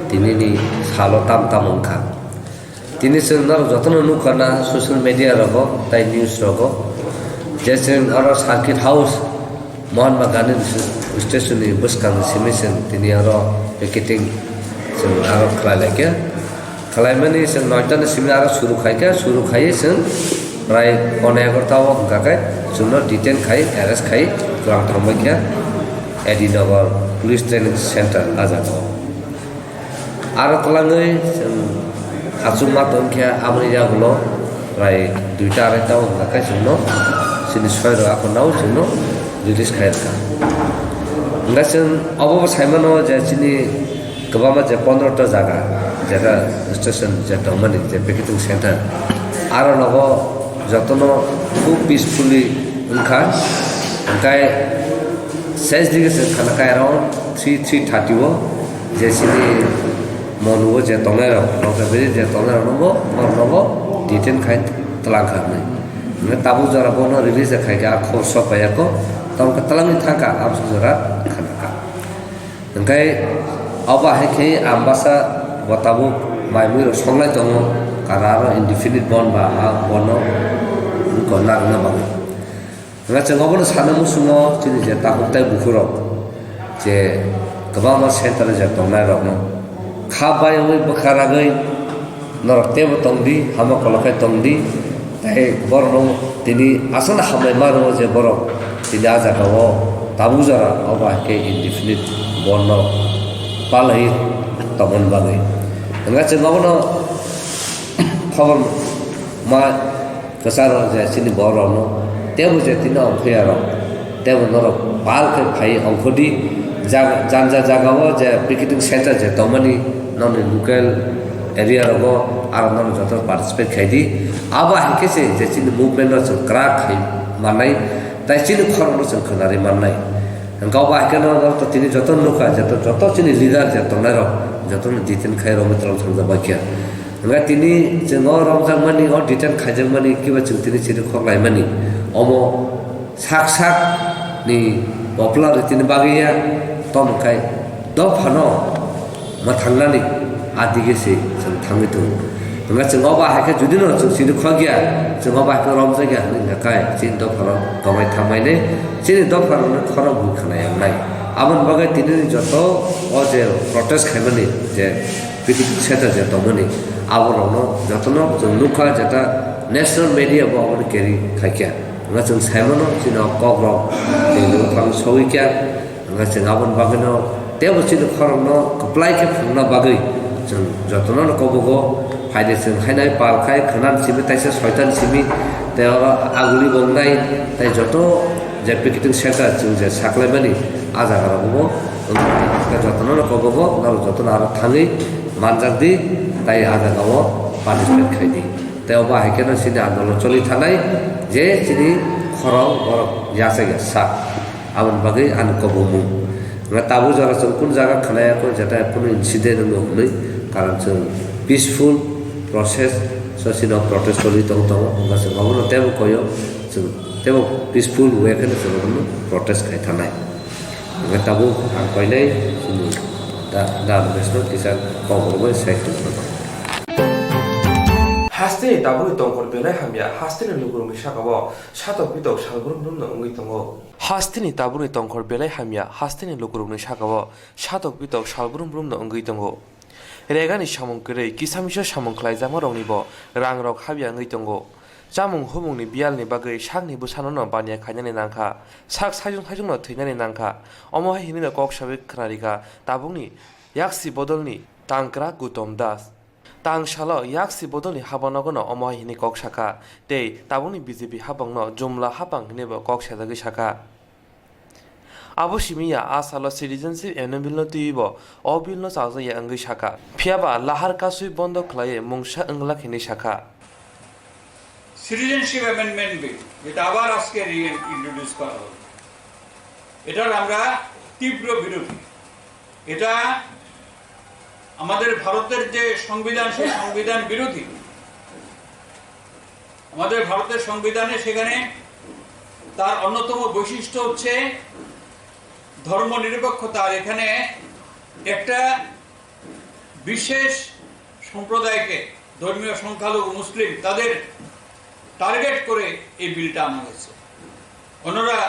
tini ni salo tam tam wngkha. Tini chwng norok jotono nukha na social media rogo tai news rogo je chwng oro circuit house Mahatma Gandhi Station ni bwskang simi chwng tini aro picketing chwng aro khlai lai khe. Khlaimani chwng noita ni simi aro suru khai khe, suru khai chwng prai pone egarota o hwnkha khe chwngno detain khai, arrest khai twlang thangbai khe A D Nagar Police Training Center a jaga o. Aro twlangwi chwng achukma tongkhe aboni yagulo prai duita arai ta wngkha khe chwngno chini soirok akhornao chwngno release khai rwkha. Hwnkhe chwng obobo saimano je chini kwbangma je pondro ta jaga, jeta station je tongmani je picketing center, aro nogo jotono khub peacefully wngkha. Hwnkhe ses dige se khana kai around three, three thirty o je chini Monu o je tongnai rok, nokta beri je tongnai rok nobo, bor nobo detain khai twlang kha hwnwi. Hwnkhe tabuk jora bono release khai khe a khobor sok pai ya kho, tamo khe twlangwi thang kha, amsuk jora khana kha. Hwnkhe abo hai khe Ambasa bo tabuk mai mui rok songlai tongo, kara aro indefinite bon ba a bono wngkha narwkna bagwi. Hwnba chwng obono sana muchungo chini je takhuk tei bukhurok je kwbangma center o je tongnai rokno kha bai wngwi bwkha ragwi norok teibo tongdi, hama kolok khe tongdi, tei borokno tini aswkno hambai ma rwo je borok tini a jaga o tabuk jora obo hai khe indefinite bondo palwi tongmani bagwi. Hwnba chwng obono khobor ma kwcharo je chini borokno teibo je tini ongkhoyarok teibo norok pal khe phai ongkhordi. Jaga, janja jagao je picketing center je tongmani nokni local area rogo aro norok joto participate khaidi. Abo hai khe se je chini movement no chwng kwrak khai mannai tei chini khorokno chwng khwnarwi mannai. Hwnkhe abo hai kheno norok to tini joto nukha, joto, joto chini leader je tongnairok jotono detain khai romwi twlang thangjakbaikha. Hwnkhe tini chwng o romjakmani, o detain khaijakmani, kiba chwng tini chini khok laimani, omo sak sak ni popularity ni bagwi ya, tamo khai dophano mwthangnani a dige se chwng thangwi tongo. Hwnkhe chwng o ba hai khe judino chwng chini khok ya, chwng o ba hai khe romjak ya hwnwi hwnkha khai chini dophano tongwi thangmani, chini dopharokno khorang bui khna yangnai. Aboni bagwi tini joto o je protest khaimani je P D P center je tongmani, aborokno jotono chwng nukha, jeta national media bo aboni carry khaikha. Hwnba chwng saimano chini o kokrok chini buphang sogwi kha. Hwnba chwng aboni bagwino teibo chini khorokno kwplai khe phunukna bagwi chwng jotono kobogo phaidi chwng haino pal khai khwnani simi taisa soitani simi tei oro aguli bo wngnai tei joto je picketing center chwng je saklaimani a jaga rogo bo wngkha. Jotono kobogo norok jotono aro thangwi manjakdi tei a jaga o participate khaidi. Tei obo hai kheno chini andolon choli thanai je chini khorang borok yachak ya sak. Aboni bagwi ani kobongmung. Nga tabuk jora chwng kun jaga khwnaya kho, jeta kunu incident wngwi hwnwi, karon chwng peaceful process so chino protest choli tong tongo, wngkha chwng obono teibo koyo, chwng teibo peaceful way kheno chwng obono protest khai thanai. Hwnkhe tabuk ang koinai chini da, da Rubesno kisa kok rwbai sai khwlai mano. Hasteni tabukni tongkhor belai hamya, hasteni lukurokni sakao satok pitok salbrum brumno wngwi tongo. Hasteni tabukni tongkhor belai hamya, hasteni lukurokni sakao satok pitok salbrum brumno wngwi tongo. Regani samung kwrwi, kisa misa samung khlaijakmaroknibo rangrok habya wngwi tongo. Chamung humungni biyalni bagwi sakni bwsanono baniya khainani nangkha, sak saichung saichungno thwinani nangkha. Omo hai hinwino kok sawi khwnarikha tabukni yaksi bodolni tangkra Gutom Das. Tang salo yaksi bodolni habanogono omo hai hwnwi kok sakha, tei tabukni B J P habangno jumla habang hwnwibo kok sajagwi sakha. Abo simi ya, a salo Citizenship Amendment Bill-no twiwi bo o bill-no chajagya wngwi sakha. Phiyaba lahar kasui bondo khlaiwi mungsa wngla hwnwi sakha. Citizenship amendment bill, যেটা আবার আজকে রি ইন্ট্রোডিউস করা হলো, এটার আমরা তীব্র বিরোধী। এটা আমাদের ভারতের যে সংবিধান, সেই সংবিধান বিরোধী। আমাদের ভারতের সংবিধানে সেখানে তার অন্যতম বৈশিষ্ট্য হচ্ছে ধর্ম নিরপেক্ষতা। আর এখানে একটা বিশেষ সম্প্রদায়কে, ধর্মীয় সংখ্যালঘু মুসলিম, তাদের টার্গেট করে এই বিলটা আনা হয়েছে। অন্যরা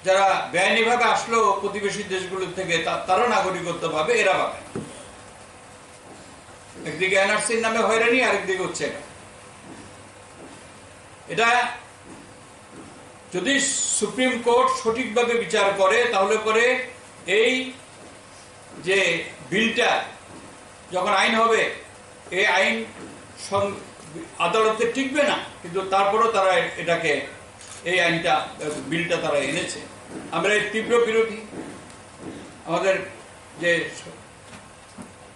যারা বেআইনিভাবে আসলেও প্রতিবেশী দেশগুলো থেকে তা-, তারা নাগরিকত্ব পাবে, এরা পাবে না। একদিকে এনআরসির নামে হয়রানি, আরেকদিকে হচ্ছে এটা। এটা যদি সুপ্রিম কোর্ট সঠিকভাবে বিচার করে, তাহলে পরে এই যে বিলটা যখন আইন হবে, এই আইন সং-, আদালতে টিকবে না, কিন্তু তারপরেও তারা এটাকে, এই আইনটা, বিলটা তারা এনেছে। আমরা এর তীব্র বিরোধী। আমাদের যে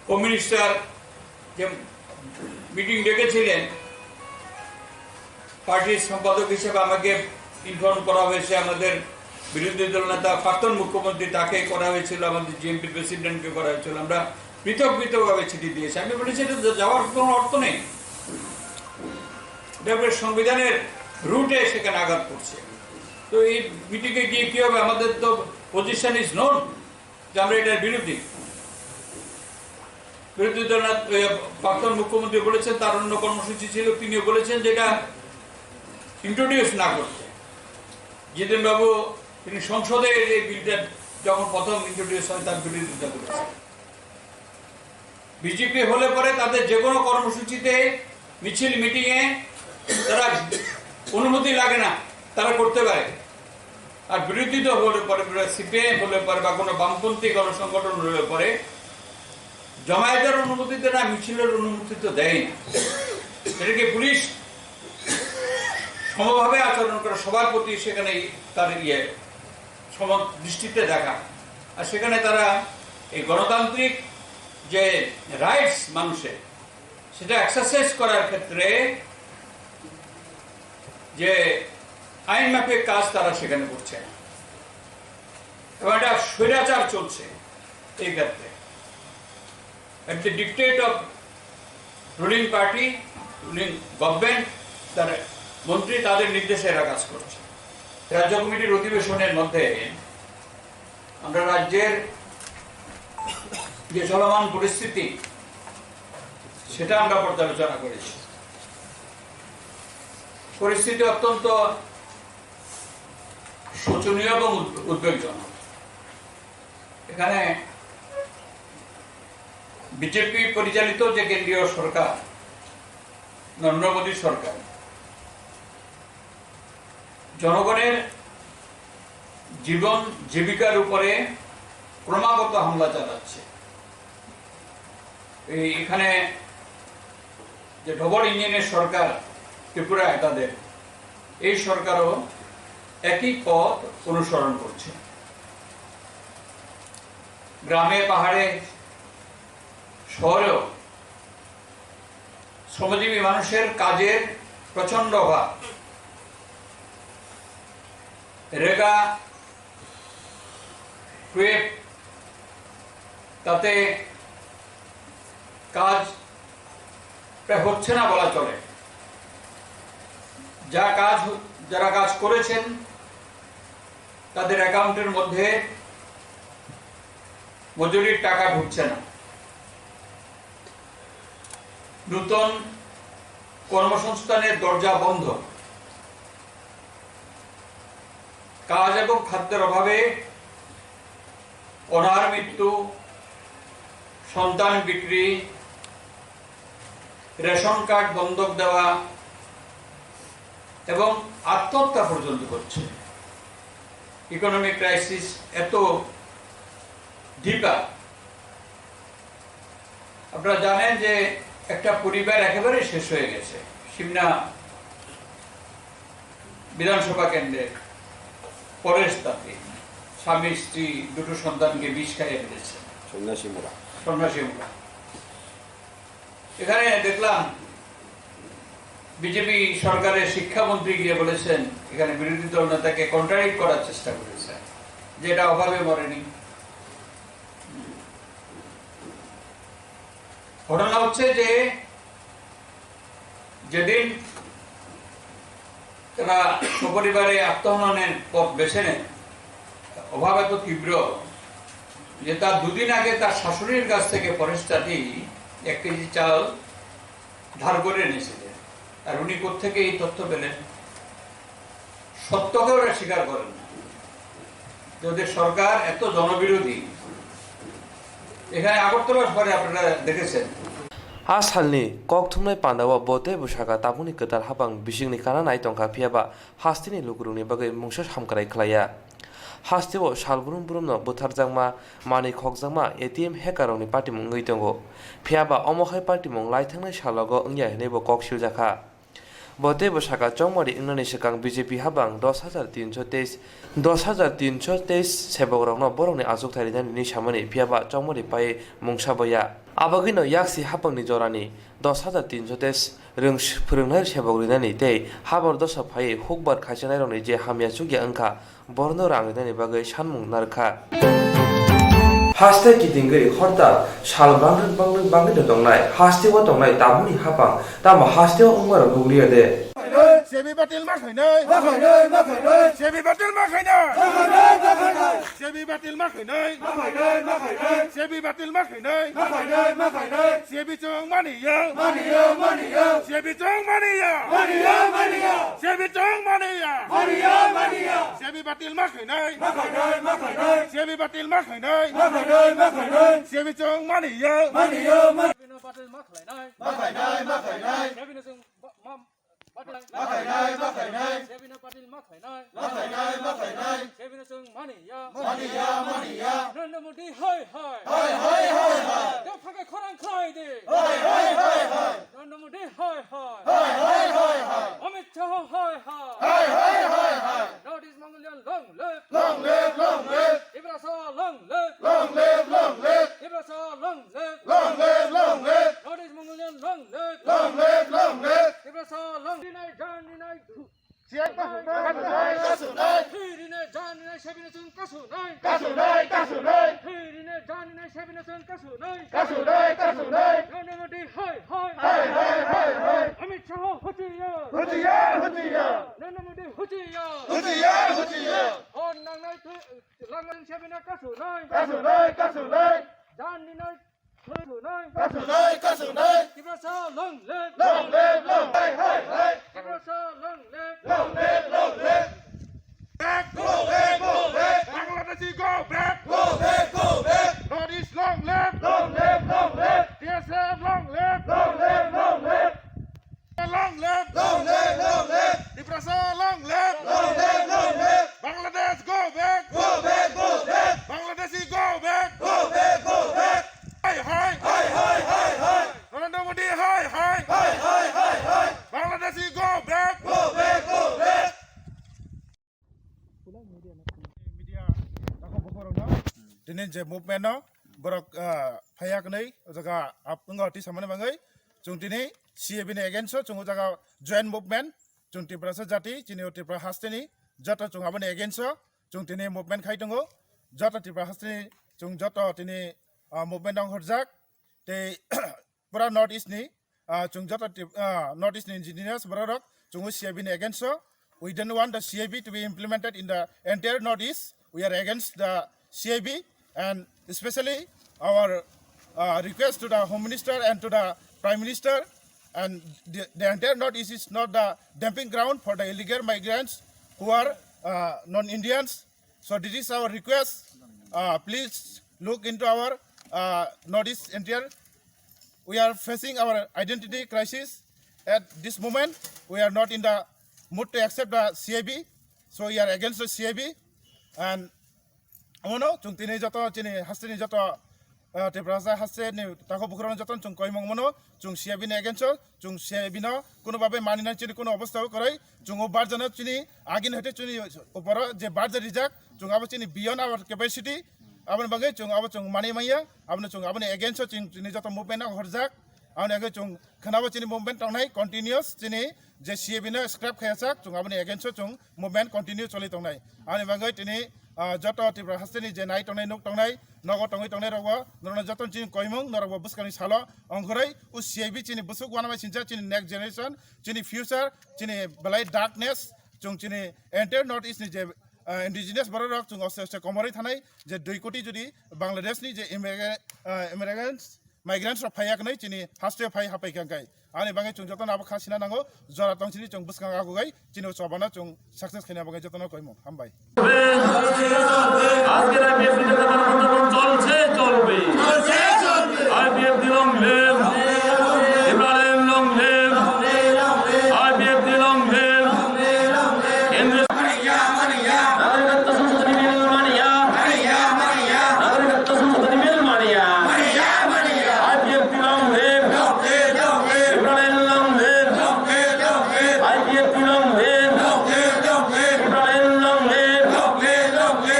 হোম মিনিস্টার যে মিটিং ডেকেছিলেন, পার্টির সম্পাদক হিসেবে আমাকে ইনফর্ম করা হয়েছে, আমাদের বিরোধী দল নেতা প্রাক্তন মুখ্যমন্ত্রী তাকে করা হয়েছিল, আমাদের জিএমপি প্রেসিডেন্টকে করা হয়েছিল। আমরা পৃথক পৃথকভাবে চিঠি দিয়েছি। আমি বলেছি, "এটা তো যাওয়ার কোনো অর্থ নেই, এটা আপনার সংবিধানের রুটে সেখানে আঘাত করছে।" তো এই মিটিংয়ে গিয়ে কি হবে? আমাদের তো পজিশন ইজ নোন যে আমরা এটার বিরোধী। বিরোধী দল নেতা, এ, প্রাক্তন মুখ্যমন্ত্রী বলেছেন, তার অন্য কর্মসূচি ছিল, তিনিও বলেছেন যে এটা ইন্ট্রোডিউস না করতে। জিতেন বাবু, তিনি সংসদে এই বিলটা যখন প্রথম ইন্ট্রোডিউস হয়, তার বিরোধিতা করেছেন। বিজেপি হলে পরে তাদের যে কোনো কর্মসূচিতে, মিছিল মিটিংয়ে তারা অনুমতি লাগে না, তারা করতে পারে। আর বিরোধী দল হলে পরে, সিপিআইএম হলে পরে বা কোনো বামপন্থী কোনো সংগঠন হলে পরে জমায়েতের অনুমতি দেয় না, মিছিলের অনুমতি তো দেয় না। সেটাকে পুলিশ সমভাবে আচরণ করে, সবার প্রতি সেখানে তার ইয়ে সম দৃষ্টিতে দেখা। আর সেখানে তারা এই গণতান্ত্রিক যে রাইটস মানুষের, সেটা এক্সারসাইজ করার ক্ষেত্রে যে আইন মাফিক কাজ তারা সেখানে করছে না, এবং এটা স্বৈরাচার চলছে এই ক্ষেত্রে। At the dictate of ruling party, ruling government, তার মন্ত্রী, তাদের নির্দেশে এরা কাজ করছে। রাজ্য কমিটির অধিবেশনের মধ্যে আমরা রাজ্যের যে চলমান পরিস্থিতি, সেটা আমরা পর্যালোচনা করেছি। পরিস্থিতি অত্যন্ত শোচনীয় এবং উদ্বে-, উদ্বেগজনক। এখানে বিজেপি পরিচালিত যে কেন্দ্রীয় সরকার, নরেন্দ্র মোদী সরকার, জনগণের জীবন জীবিকার উপরে ক্রমাগত হামলা চালাচ্ছে। এই এখানে যে ডবল ইঞ্জিনের সরকার ত্রিপুরায় তাদের, এই সরকারও একই পথ অনুসরণ করছে। গ্রামে, পাহাড়ে, শহরেও শ্রমজীবী মানুষের কাজের প্রচণ্ড অভাব। রেগা, টুয়েলভ, তাতে কাজ প্রায় হচ্ছে না বলা চলে। যা কাজ হ-, যারা কাজ করেছেন, তাদের অ্যাকাউন্টের মধ্যে মজুরির টাকা ঢুকছে না। নতুন কর্মসংস্থানের দরজা বন্ধ। কাজ এবং খাদ্যের অভাবে অনার মৃত্যু, সন্তান বিক্রি, রেশন কার্ড বন্ধক দেওয়া এবং আত্মহত্যা পর্যন্ত করছে। ইকোনমিক ক্রাইসিস এত ডিপার। আপনারা জানেন যে একটা পরিবার একেবারে শেষ হয়ে গেছে। সিমনা বিধানসভা কেন্দ্রের পরেশ তাঁতি স্বামী স্ত্রী দুটো সন্তানকে বিষ খাইয়ে ফেলেছে। সন্ন্যাসী মোড়া। সন্ন্যাসী মোড়া। এখানে দেখলাম বিজেপি সরকারের শিক্ষামন্ত্রী গিয়ে বলেছেন, এখানে বিরোধী দল নেতাকে কন্ট্রাডিক্ট করার চেষ্টা করেছেন যে এটা অভাবে মরেনি। ঘটনা হচ্ছে যে যেদিন তারা সপরিবারে আত্মহননের পথ বেছে নেন, অভাব এত তীব্র যে তার দুদিন আগে তার শাশুড়ির কাছ থেকে পরেশ তাঁতি এক কেজি চাল ধার করে এনেছিলেন। আর উনি কোত্থেকে এই তথ্য পেলেন? সত্যকে ওরা স্বীকার করেন না। তো যে সরকার এত জনবিরোধী, এখানে আগরতলা শহরে আপনারা দেখেছেন। A salni kok thumnai pandao bo tei bwsaka tabukni kwtal hapang bisingni kana nai tongkha, phiyaba hasteni lukurokni bagwi mungsa samkrai khlaiya. Hasteo sal brum brumno butharjakma, manwi khokjakma, A T M hackerrokni patimung wngwi tongo. Phiyaba omo hai patimung lai thangnai salogo wngya hinwi bo kok siljakha. Bo tei bwsaka chongmari wngnani swkang B J P habang dos hajar tinsho teis, dos hajar tinsho teis sebokrokno borokni achukthai rinani hinwi samani, phiyaba chongmari pai mungsa boya. Abagwino yaksi hapangni jorani dos hajar tinsho teis rwng phwrwngnai sebok rinani tei habar dosa phaiwi hukbar khaisanairokni je hamya chukya wngkha, borokno rang rinani bagwi sanmung narwkha. Haste kitingwi hortal sal bangrwk bangrwk bangwino tongnai, hasteo tongnai tabukni hapang, tamo hasteo wngmarok nukliya de? Sebi batil ma khainai. Ma khainai, ma khainai. Sebi batil ma khainai. Ma khainai, ma khainai. Sebi batil ma khainai. Ma khainai, ma khainai. Sebi batil ma khainai. Ma khainai, ma khainai. Sebi chwng mani ya. Mani ya, mani ya. Sebi chwng mani ya. Mani ya, mani ya. Sebi chwng mani ya. Mani ya, mani ya. Sebi batil ma khainai. Ma khainai, ma khainai. Sebi batil ma khainai. Ma khainai, ma khainai. Sebi chwng mani ya. Mani ya, mani. Sebi no batil ma khlainai. Ma khainai, ma khainai. Sebi no chwng ba-, ma-, batil. Ma khainai, ma khainai. Sebi no batil ma khlainai. Ma khainai, ma khainai. Sebi no chwng mani ya. Mani ya, mani ya. Narendra Modi hai hai. Hai hai hai hai. Dopha khe khorang khlai di. Hai hai hai hai. Narendra Modi hai hai. Hai hai hai hai. Amit Shah hai hai. Hai hai hai hai. North East Mongolian long live. Long live, long live. Tiprasa long live. Long live, long live. Tiprasa long live. Long live, long live. North East Mongolian long live. Long live, long live. Tiprasa long. Rinai jan rinai. Siang kasunai, kasunai, kasunai. Thwi rinai jan rinai sebino chwng kasunai. Kasunai, kasunai. Thwi rinai jan rinai sebino chwng kasunai. Kasunai, kasunai. Narendra Modi hai hai. Hai hai hai hai. Amit Shah hutiyar. Hutiyar, hutiyar. Narendra Modi hutiyar. Hutiyar, hutiyar. Hor nangnai thwi Langring sebino kasunai. Kasunai, kasunai. Jan ninai kasunai. Kasunai, kasunai. Tiprasa long live. Long live, long live. Hai, hai, hai. Tiprasa long live. Long live, long live. Back, go back, go back. Bangladeshi go back. Go back, go back. North East long live. Long live, long live. T S F long live. Long live, long live. Long live! Long live, long live! Tiprasa long live! Long live, long live! Bangladesh go back! Go back, go back! Bangladeshi go back! Go back, go back! Hai hai! Hai hai hai hai! Narendra Modi hai hai! Hai hai hai hai! Bangladeshi go back! Go back, go back! Media takhuk bukhurokno tini je movement no borok, ah, phaiya kwnwi o jaga ap-, wngwi twi samani bagwi chwng tini C A B ni against o chwng o jaga joint movement chwng Tiprasa jati chini o Tripura hasteni joto chwng aboni against o chwng tini movement khai tongo. Joto Tripura hasteni chwng joto tini, ah, movement no horjak tei pura North East ni, ah, chwng joto tip-, ah, North East ni indigenous borok rok chwng o C A B ni against o. We don't want the C A B to be implemented in the entire North East. We are against the C A B and especially our, uh, request to the Home Minister and to the Prime Minister and the, the entire North East is not the dumping ground for the illegal migrants who are, uh, non-Indians. So this is our request. Uh, please look into our, uh, North East entire. We are facing our identity crisis. At this moment, we are not in the mood to accept the C A B. So we are against the C A B. And omono chwng tini joto chini hasteni joto, ah, Tiprasa hasteni takhuk bukhurokno jotono chwng koimung mano, chwng C A B ni against o, chwng C A B no kuno babe maninani chini kuno obostha o kwrwi, chwng o barjano chini agini hoite chini uporo je barja rijak, chwng abo chini beyond our capacity, aboni bagwi chwng abo chwng mani manya, abono chwng aboni against o chwng chini joto movement no horjak, aboni bagwi chwng khwnabo chini movement tongnai continuous chini je C A B no scrap khayajak, chwng aboni against o chwng movement continue choli tongnai. Ani bagwi tini, ah, joto Tripura hasteni je nai tongnai, nuk tongnai, nogo tongwi tongnai rokbo, norokno jotono chini koimung, norokbo bwskangni salo ongkhorwi o C A B chini bwswk uanabai sincha chini next generation, chini future, chini belai darkness, chwng chini entire North East ni je, ah, indigenous borok rok chwng oste oste komorwi thanai, je dui koti jodi Bangladesh ni je immigra-, ah, immigrants, migrants rok phaiya kwnwi chini haste phai hapai kha khe. Ani bagwi chwng jotono abo kha sina nango, jora tong sini chwng bwskang agugai chini o chobano chwng success khaina bagwi jotono koimung. Hambai. আজকের আইপিএফটি নেতা মানববন্ধন চলছে, চলবে। IPFT long live, Ibrahim long live, IPFT long live। কেন্দ্রীয় নাগরিকত্ব সংশোধনী বিল মানিয়া, নাগরিকত্ব সংশোধনী বিল মানিয়া। IPFT long live, Ibrahim long live, IPFT long live, Ibrahim long live।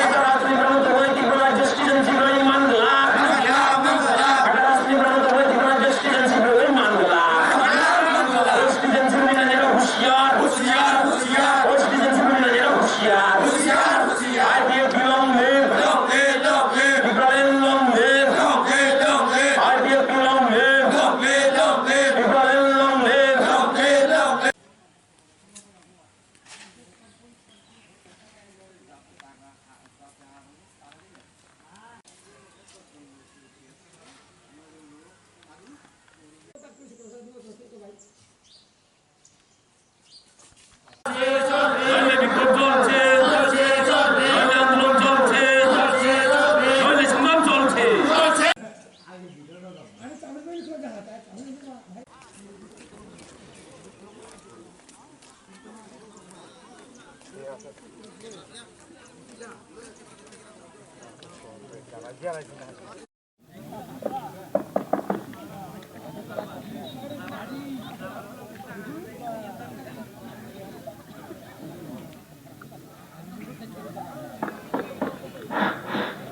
Agar রাজনীতি প্রণীত হয়ে ত্রিপুরা রাজ্য citizenship রয়ে মানলা। আগার রাজনীতি প্রণীত হয়ে ত্রিপুরা রাজ্য citizenship রয়ে মানলা। Citizenship রয়ে মানলা, হুঁশিয়ার। Citizenship রয়ে মানলা, হুঁশিয়ার। IPFT long live। Long live, long live. Ibrahim long live. Long live, long live. I P F T long live. Long live, long live. Ibrahim long live. Long live, long live. নইলে বিক্ষোভ চলছে, নইলে আন্দোলন চলছে, নইলে সংগ্রাম চলছে।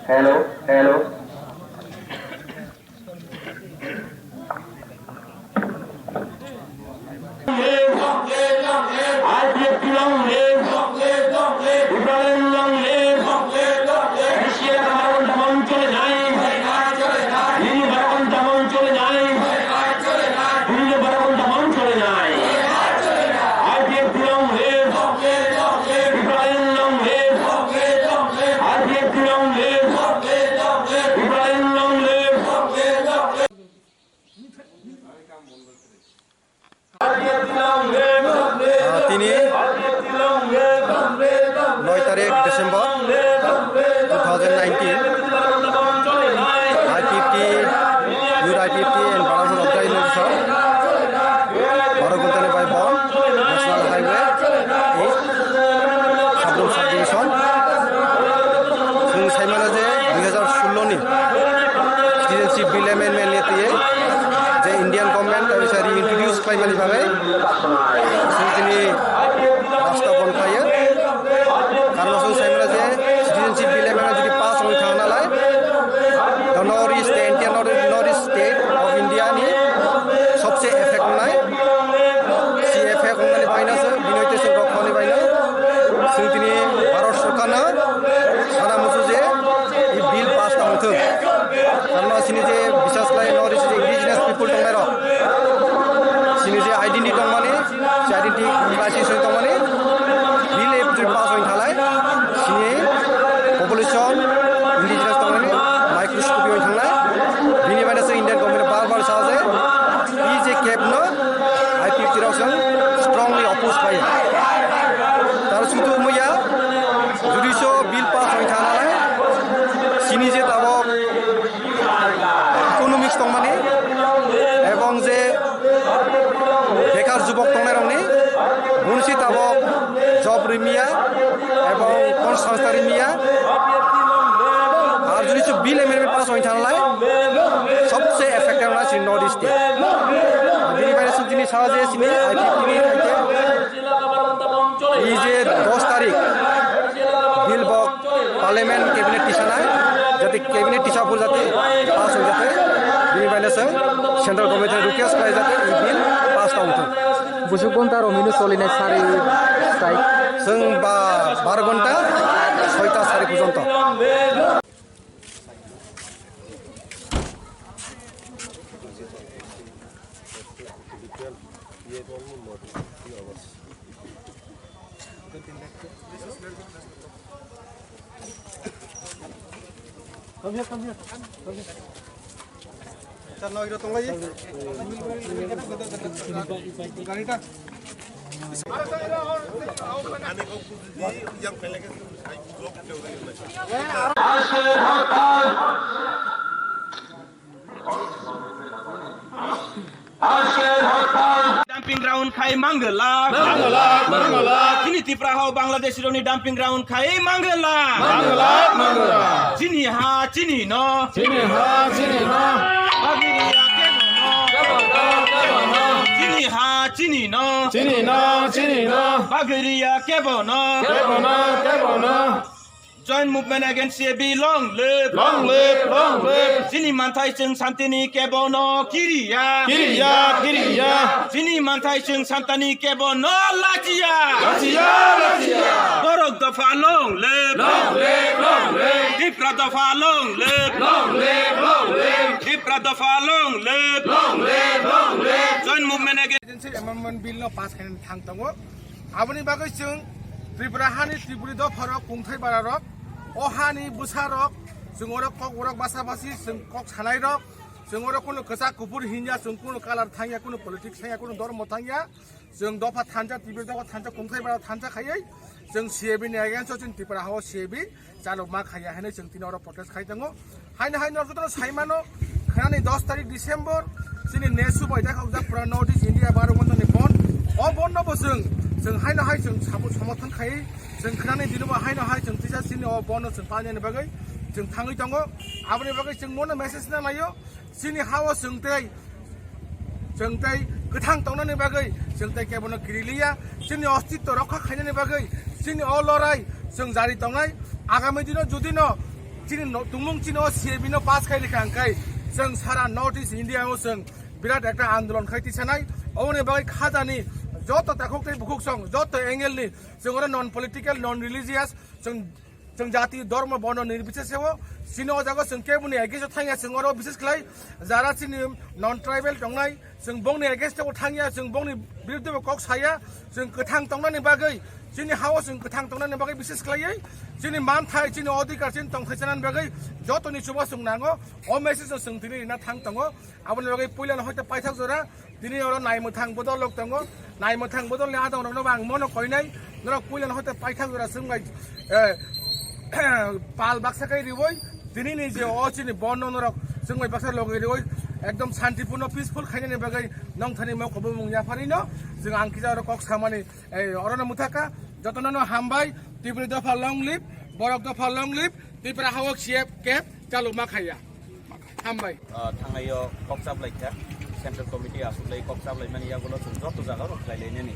Hello, hello. I P F T long live! Ibrahim long live! Bishia Kamarwan Tamang chole nai! Lini Barawan Tamang chole nai! Lini Barawan Tamang chole nai! I P F T long live! Ibrahim long live! I P F T long live! Ibrahim long live! Ah, tini noi tarik December two thousand nineteen, I P F T, Youth I P F T and Baragun Organization, Baragun Tani bai Bon, National Highway eight, Sabrum Sub Division. Chwng saimano je dui hazar sullo ni Citizenship Bill Amendment ni twiwi je Indian Government kaisa reintroduce khlaimani bagwi chwng tini rasta bon khlaiyo. Karon chwng saimano je Citizenship Bill Amendment jodi pass wngwi thang nalai, the North East, the entire North, North East state of India ni sobse effect wngnai. Si effect wngnani bagwino se bini twi chwng rok khoni bagwino chwng tini Bharat Sorkarno sana muchung je i bill pass ta wngthwng. Karon chini je bisas khlai North East je indigenous people tongnairok, chini je identity tongmani, je identity crisis oi tongmani, bill if jodi pass oi thalai, chini population indigenous tongmani microscopy oi thangnai. Bini bagwino se Indian government bar bar sa je, i je cap no I P F T rok chwng strongly oppose khlai. Tar sudu muya, jodi so bill pass oi thangnai, chini je tabok economics tongmani ebong je bekar jubok tongnairokni bonsi tabok job rimya ebong konsangsta rimya. Ar jodi se bill amendment pass oi thanglai, sobse affected wngnai chini North East. Bini bagwino chwng tini sa je chini I P F T ni haikhe i je dos tarik bill bok Parliament cabinet tisanai, jate cabinet tisa phuru jate pass oi jate, bini bagwino se central government ni request khlai jate i bill pass ta wngthung. Busuk ghonta romino solinai sari strike. Chwng ba baro ghonta soita sari porjonto. Come here, come here, come here. Dumping ground khai manglak. Manglak, manglak. Chini Tipra hao Bangladeshi rokni dumping ground khai manglak. Manglak, manglak. Chini ha, chini no. Chini ha, chini no. Bagiriya kebo no. Kebo no, kebo no. Chini ha, chini no. Chini no, chini no. Bagiriya kebo no. Kebo no, kebo no. Joint movement against C A B, long live! Long live, long live! Chini manthai chwng santini kebo no kiriya. Kiriya, kiriya. Chini manthai chwng santini kebo no lachiya. Lachiya, lachiya. Borok dopha long live! Long live, long live! Tipra dopha long live! Long live, long live! Tipra dopha long live! Long live, long live! Joint movement against Citizenship Amendment Bill no pass khainani thang tongo. Aboni bagwi chwng Tripura hani Tripuri dopharok, kungthai bararok, o hani bwsarok, chwng oro kokborok basa basi, chwng kok sanairok, chwng oro kunu kwchak kuphur hinya, chwng kunu colour thangya, kunu politics thangya, kunu dhormo thangya, chwng dopha thansa, Tripuri dopha thansa, kungthai bara thansa khaiwi chwng C A B ni against o chwng Tripura hao C A B chalokma khaiya hinwi chwng tini oro protest khai tongo. Haino haino jotono saimano, khnani dos tarik December, chini nesu bai dakha ujak pura North East India baro mandani bon. O bon no bo chwng, chwng haino hai chwng sabo somorthon khai, chwng khnani dino bo haino hai chwng tisa chini o bon no chwng painani bagwi chwng thangwi tongo. Aboni bagwi chwng mono message na laio, chini hao chwng tei Chwng tei kwthang tongnani bagwi chwng tei kebono kiriliya, chini ostitto rokha khainani bagwi chini o lorai chwng jari tongnai. Agami dino judino chini no-, tongmung chini o C A B no pass khai rikha hwnkhe chwng sara North East India o chwng birat ekta andolon khai tisanai. Oboni bagwi khajani joto takhuk tei bukhuk song, joto angle ni chwng oro non political, non religious, chwng Chwng jati, dhormo, borno nirbicheshe o, chini o jaga chwng keboni against o thangya, chwng oro bises khlai jara chini non tribal tongnai, chwng bongni against o thangya, chwng bongni biruddhe bo kok saya, chwng kwthang tongnani bagwi, chini hao chwng kwthang tongnani bagwi bises khlaiwi, chini manthai, chini odhikar, chini tongthai chanani bagwi jotoni chuba chwng nango, o message no chwng tini rina thang tongo, aboni bagwi puila no hoite paithak jora, Tini oro naimwthang bodol rok tongo. Naimwthang bodol ni adong rok no bo ang mono koinai. Norok puila no hoite paithak jora chwng bai, eh, pal baksa kai riwi. Tini ni je o chini bon no norok chwng bai baksa logi riwi. Ekdom santipurno peaceful khainani bagwi nongthani mokol bumung yapharwi no. Chwng ang kisa oro kok samani, eh, oro no mwthaka. Jotono no hambai. Tripura dopha long live. Borok dopha long live. Tripura hao C A B kep chalokma khaiya. Hambai. Ah, thangnai o kok chaplai kha, Central Committee aswk lai kok chaplai mani yagulo chwng joto jaga o khlai lai nani.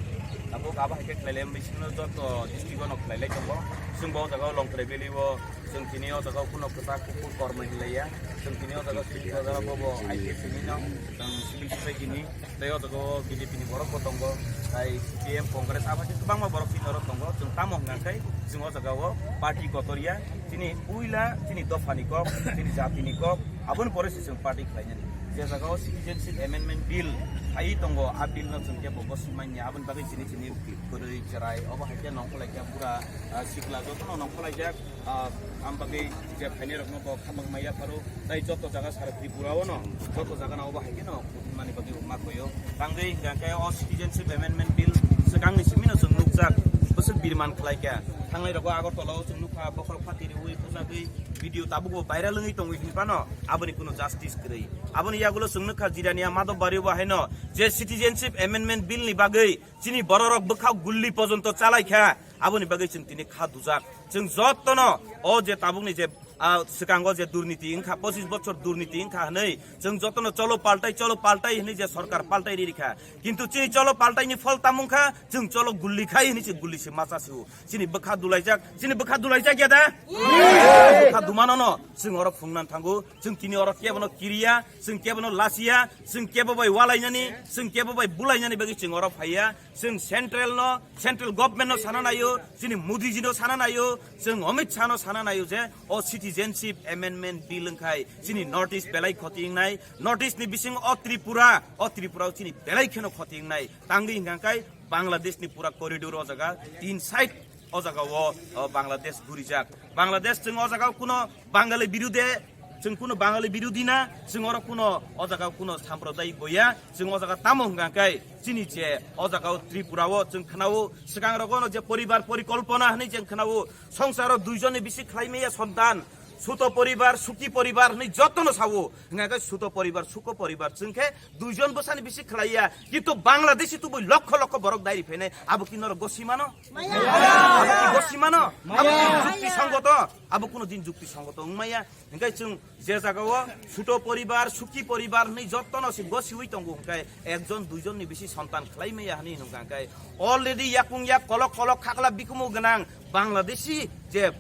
Tabuk abo hai khe khlai lai bisingno joto district o no khlai lai tongo. Chwng bo o jaga o Longtrai Valley o chwng tini o jaga o kuno kwchak kuphur kormo hinlaiya. Chwng tini o jaga o civil servant bo bo I P F T ni no, chwng civil society ni. Tei o jaga o B J P ni borok bo tongo, tai C P M, Congress, abo hai khe kwbangma borok chini oro tongo. Chwng tamo hwnkha khe chwng o jaga o party kotor ya, chini puila chini dopha ni kok, chini jati ni kok, aboni pore se chwng party khlai nani. Je jaga o Citizenship Amendment Bill phaiwi tongo, a bill no chwng kebo bo swmanya, aboni bagwi chini chini kwrwi chwrai, obo hai khe nongkhor lai khe bura, ah, sikla jotono nongkhor laijak. Ah, ang bagwi je phainai rokno bo khamang maya pharo, tai joto jaga sara Tripura o no, joto jaga no obo hai khe no mani bagwi ma koyo. Tangwi hingka khe o Citizenship Amendment Bill swkang ni simi no chwng nukjak, bwswk birman khlai kha. Thangnai rogo Agartala o chwng nukha, bokhorok phati riwi bujagwi video tabuk bo viral wngwi tongwi hinphano aboni kuno justice kwrwi. Aboni yagulo chwng nukha Jirania Madhobari bo haino je Citizenship Amendment Bill ni bagwi chini bororok bwkha gulli pojonto chalai kha. Aboni bagwi chwng tini kha dujak. Chwng jotono o je tabukni je, ah, swkango je durniti wngkha, pochis bochor durniti wngkha hwnwi chwng jotono cholo paltai, cholo paltai hwnwi je sorkar paltai ri rikha. Kintu chini cholo paltaini phol tamo wngkha, chwng cholo gulli khai hwnwi se gulli se macha se-o. Chini bwkha dulaijak, chini bwkha dulaijak ya da? Bwkha dumano no chwng oro phungnan thango. Chwng tini oro kebono kiriya, chwng kebono lasiya, chwng kebo bai walainani, chwng kebo bai bulainani bagwi chwng oro phaiya. Chwng central no, central government no sana naio, chini Modi ji no sana naio, chwng Amit Shah no sana naio je o Citizenship Amendment Bill wngkhai chini North East belai khoti wngnai, North East ni bising o Tripura, o Tripura o chini belai kheno khoti wngnai. Tangwi hingkha khe Bangladesh ni pura corridor o jaga tin side o jaga o, o Bangladesh gurijak. Bangladesh chwng o jaga o kuno Bangali birude Chwng kuno Bangali birodhi na, chwng oro kuno o jaga kuno sampradayik boya, chwng o jaga tamo hwnkha khe chini je o jaga o Tripura o chwng khwnao swkang rogo no je poribar porikolpona hwnwi je khwnao songsaro duijon ni bisi khlai maya sontan, suto poribar, suki poribar hwnwi jotono sao, hwnkha khe suto poribar, suko poribar chwng khe duijon bwsani bisi khlaiya, kintu Bangladeshi tubui lokho lokho borok dairi phainai, abo ki norok gosi mano? Abo ki gosi mano? Abo ki jukti songoto? Abo kuno din jukti songoto wngmaya. Hingke chwng je jagao suto poribar, suki poribar hwnwi jotono se gosiwi tongo, hingke ekjon duijon ni bisi sontan khlai maya hwnwi hwnkha, hingke already yakung yak kolok kolok khakla bikumu gwnang Bangladeshi je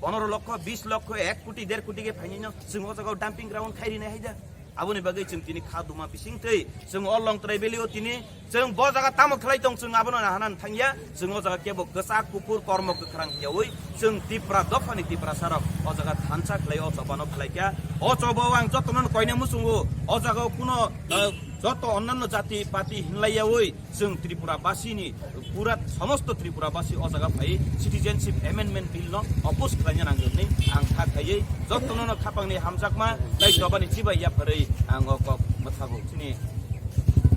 ponoro lokho, bis lokho, ek koti, der koti khe phainai no chwng o jagao dumping ground khai rinai hai da. Aboni bagwi chwng tini kha duma bising twi chwng o Longtrai Valley o tini chwng bo jaga tamo khlai tong, chwng abono nahana thangya. Chwng o jaga kebo kwchak kuphur kormo kwkhrang hiyawi chwng Tipra dophani Tiprasa rok o jaga thansa khlai o chobano khlai kha. O choba o ang jotono koina muchungo, o jaga o kuno, eh, joto onnanno jati pati hinlai yawi chwng Tripura basini, pura somosto Tripura basi o jaga phai citizenship amendment bill no oppose khlaina nangjaknai ang kha khaiwi jotono no khapangni hamjakma tei jobani chibai yapharwi ang o kok mwthago chini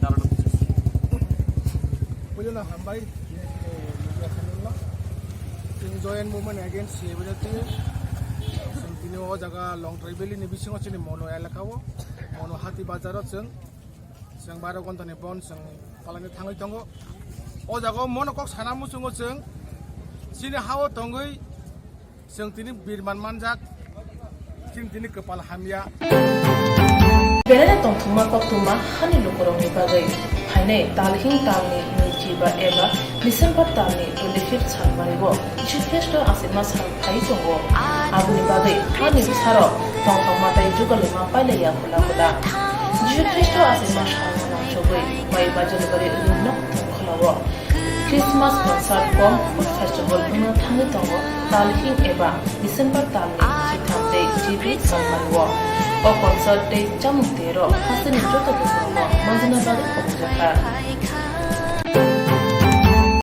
darano. Puilano hambai, media channel no. Chwng Joint Movement Against C A B J T. Chwng tini o jaga Longtrai Valley ni bisingo chini Mono elaka o, Mono Hati Bazar o chwng, chwng baro ghonta ni bon chwng palani thangwi tongo. O jaga o mono kok sana muchungo chwng, chini ha o tongwi chwng tini birman manjak, chini tini kwpal hamya. Belai no tongthokma koktwma hani lukurokni bagwi. Phainai talhing talni nwichiba eba December talni twenty-fifth salmario Jisu Khristo achikma sal phai tongo. Aboni bagwi hani bwsarok tongthokma tei jugalima pailaiya hula hula. Jisu Khristo achikma salno nangchogwi bai bajalibari rwngno thangkhwlao. Christmas concert kom food festival wngna thangwi tongo talhing eba December talni chitham tei G B salmario. O concert tei chamung tero hasteni joto bukhukno manjana bagwi khobokjakha.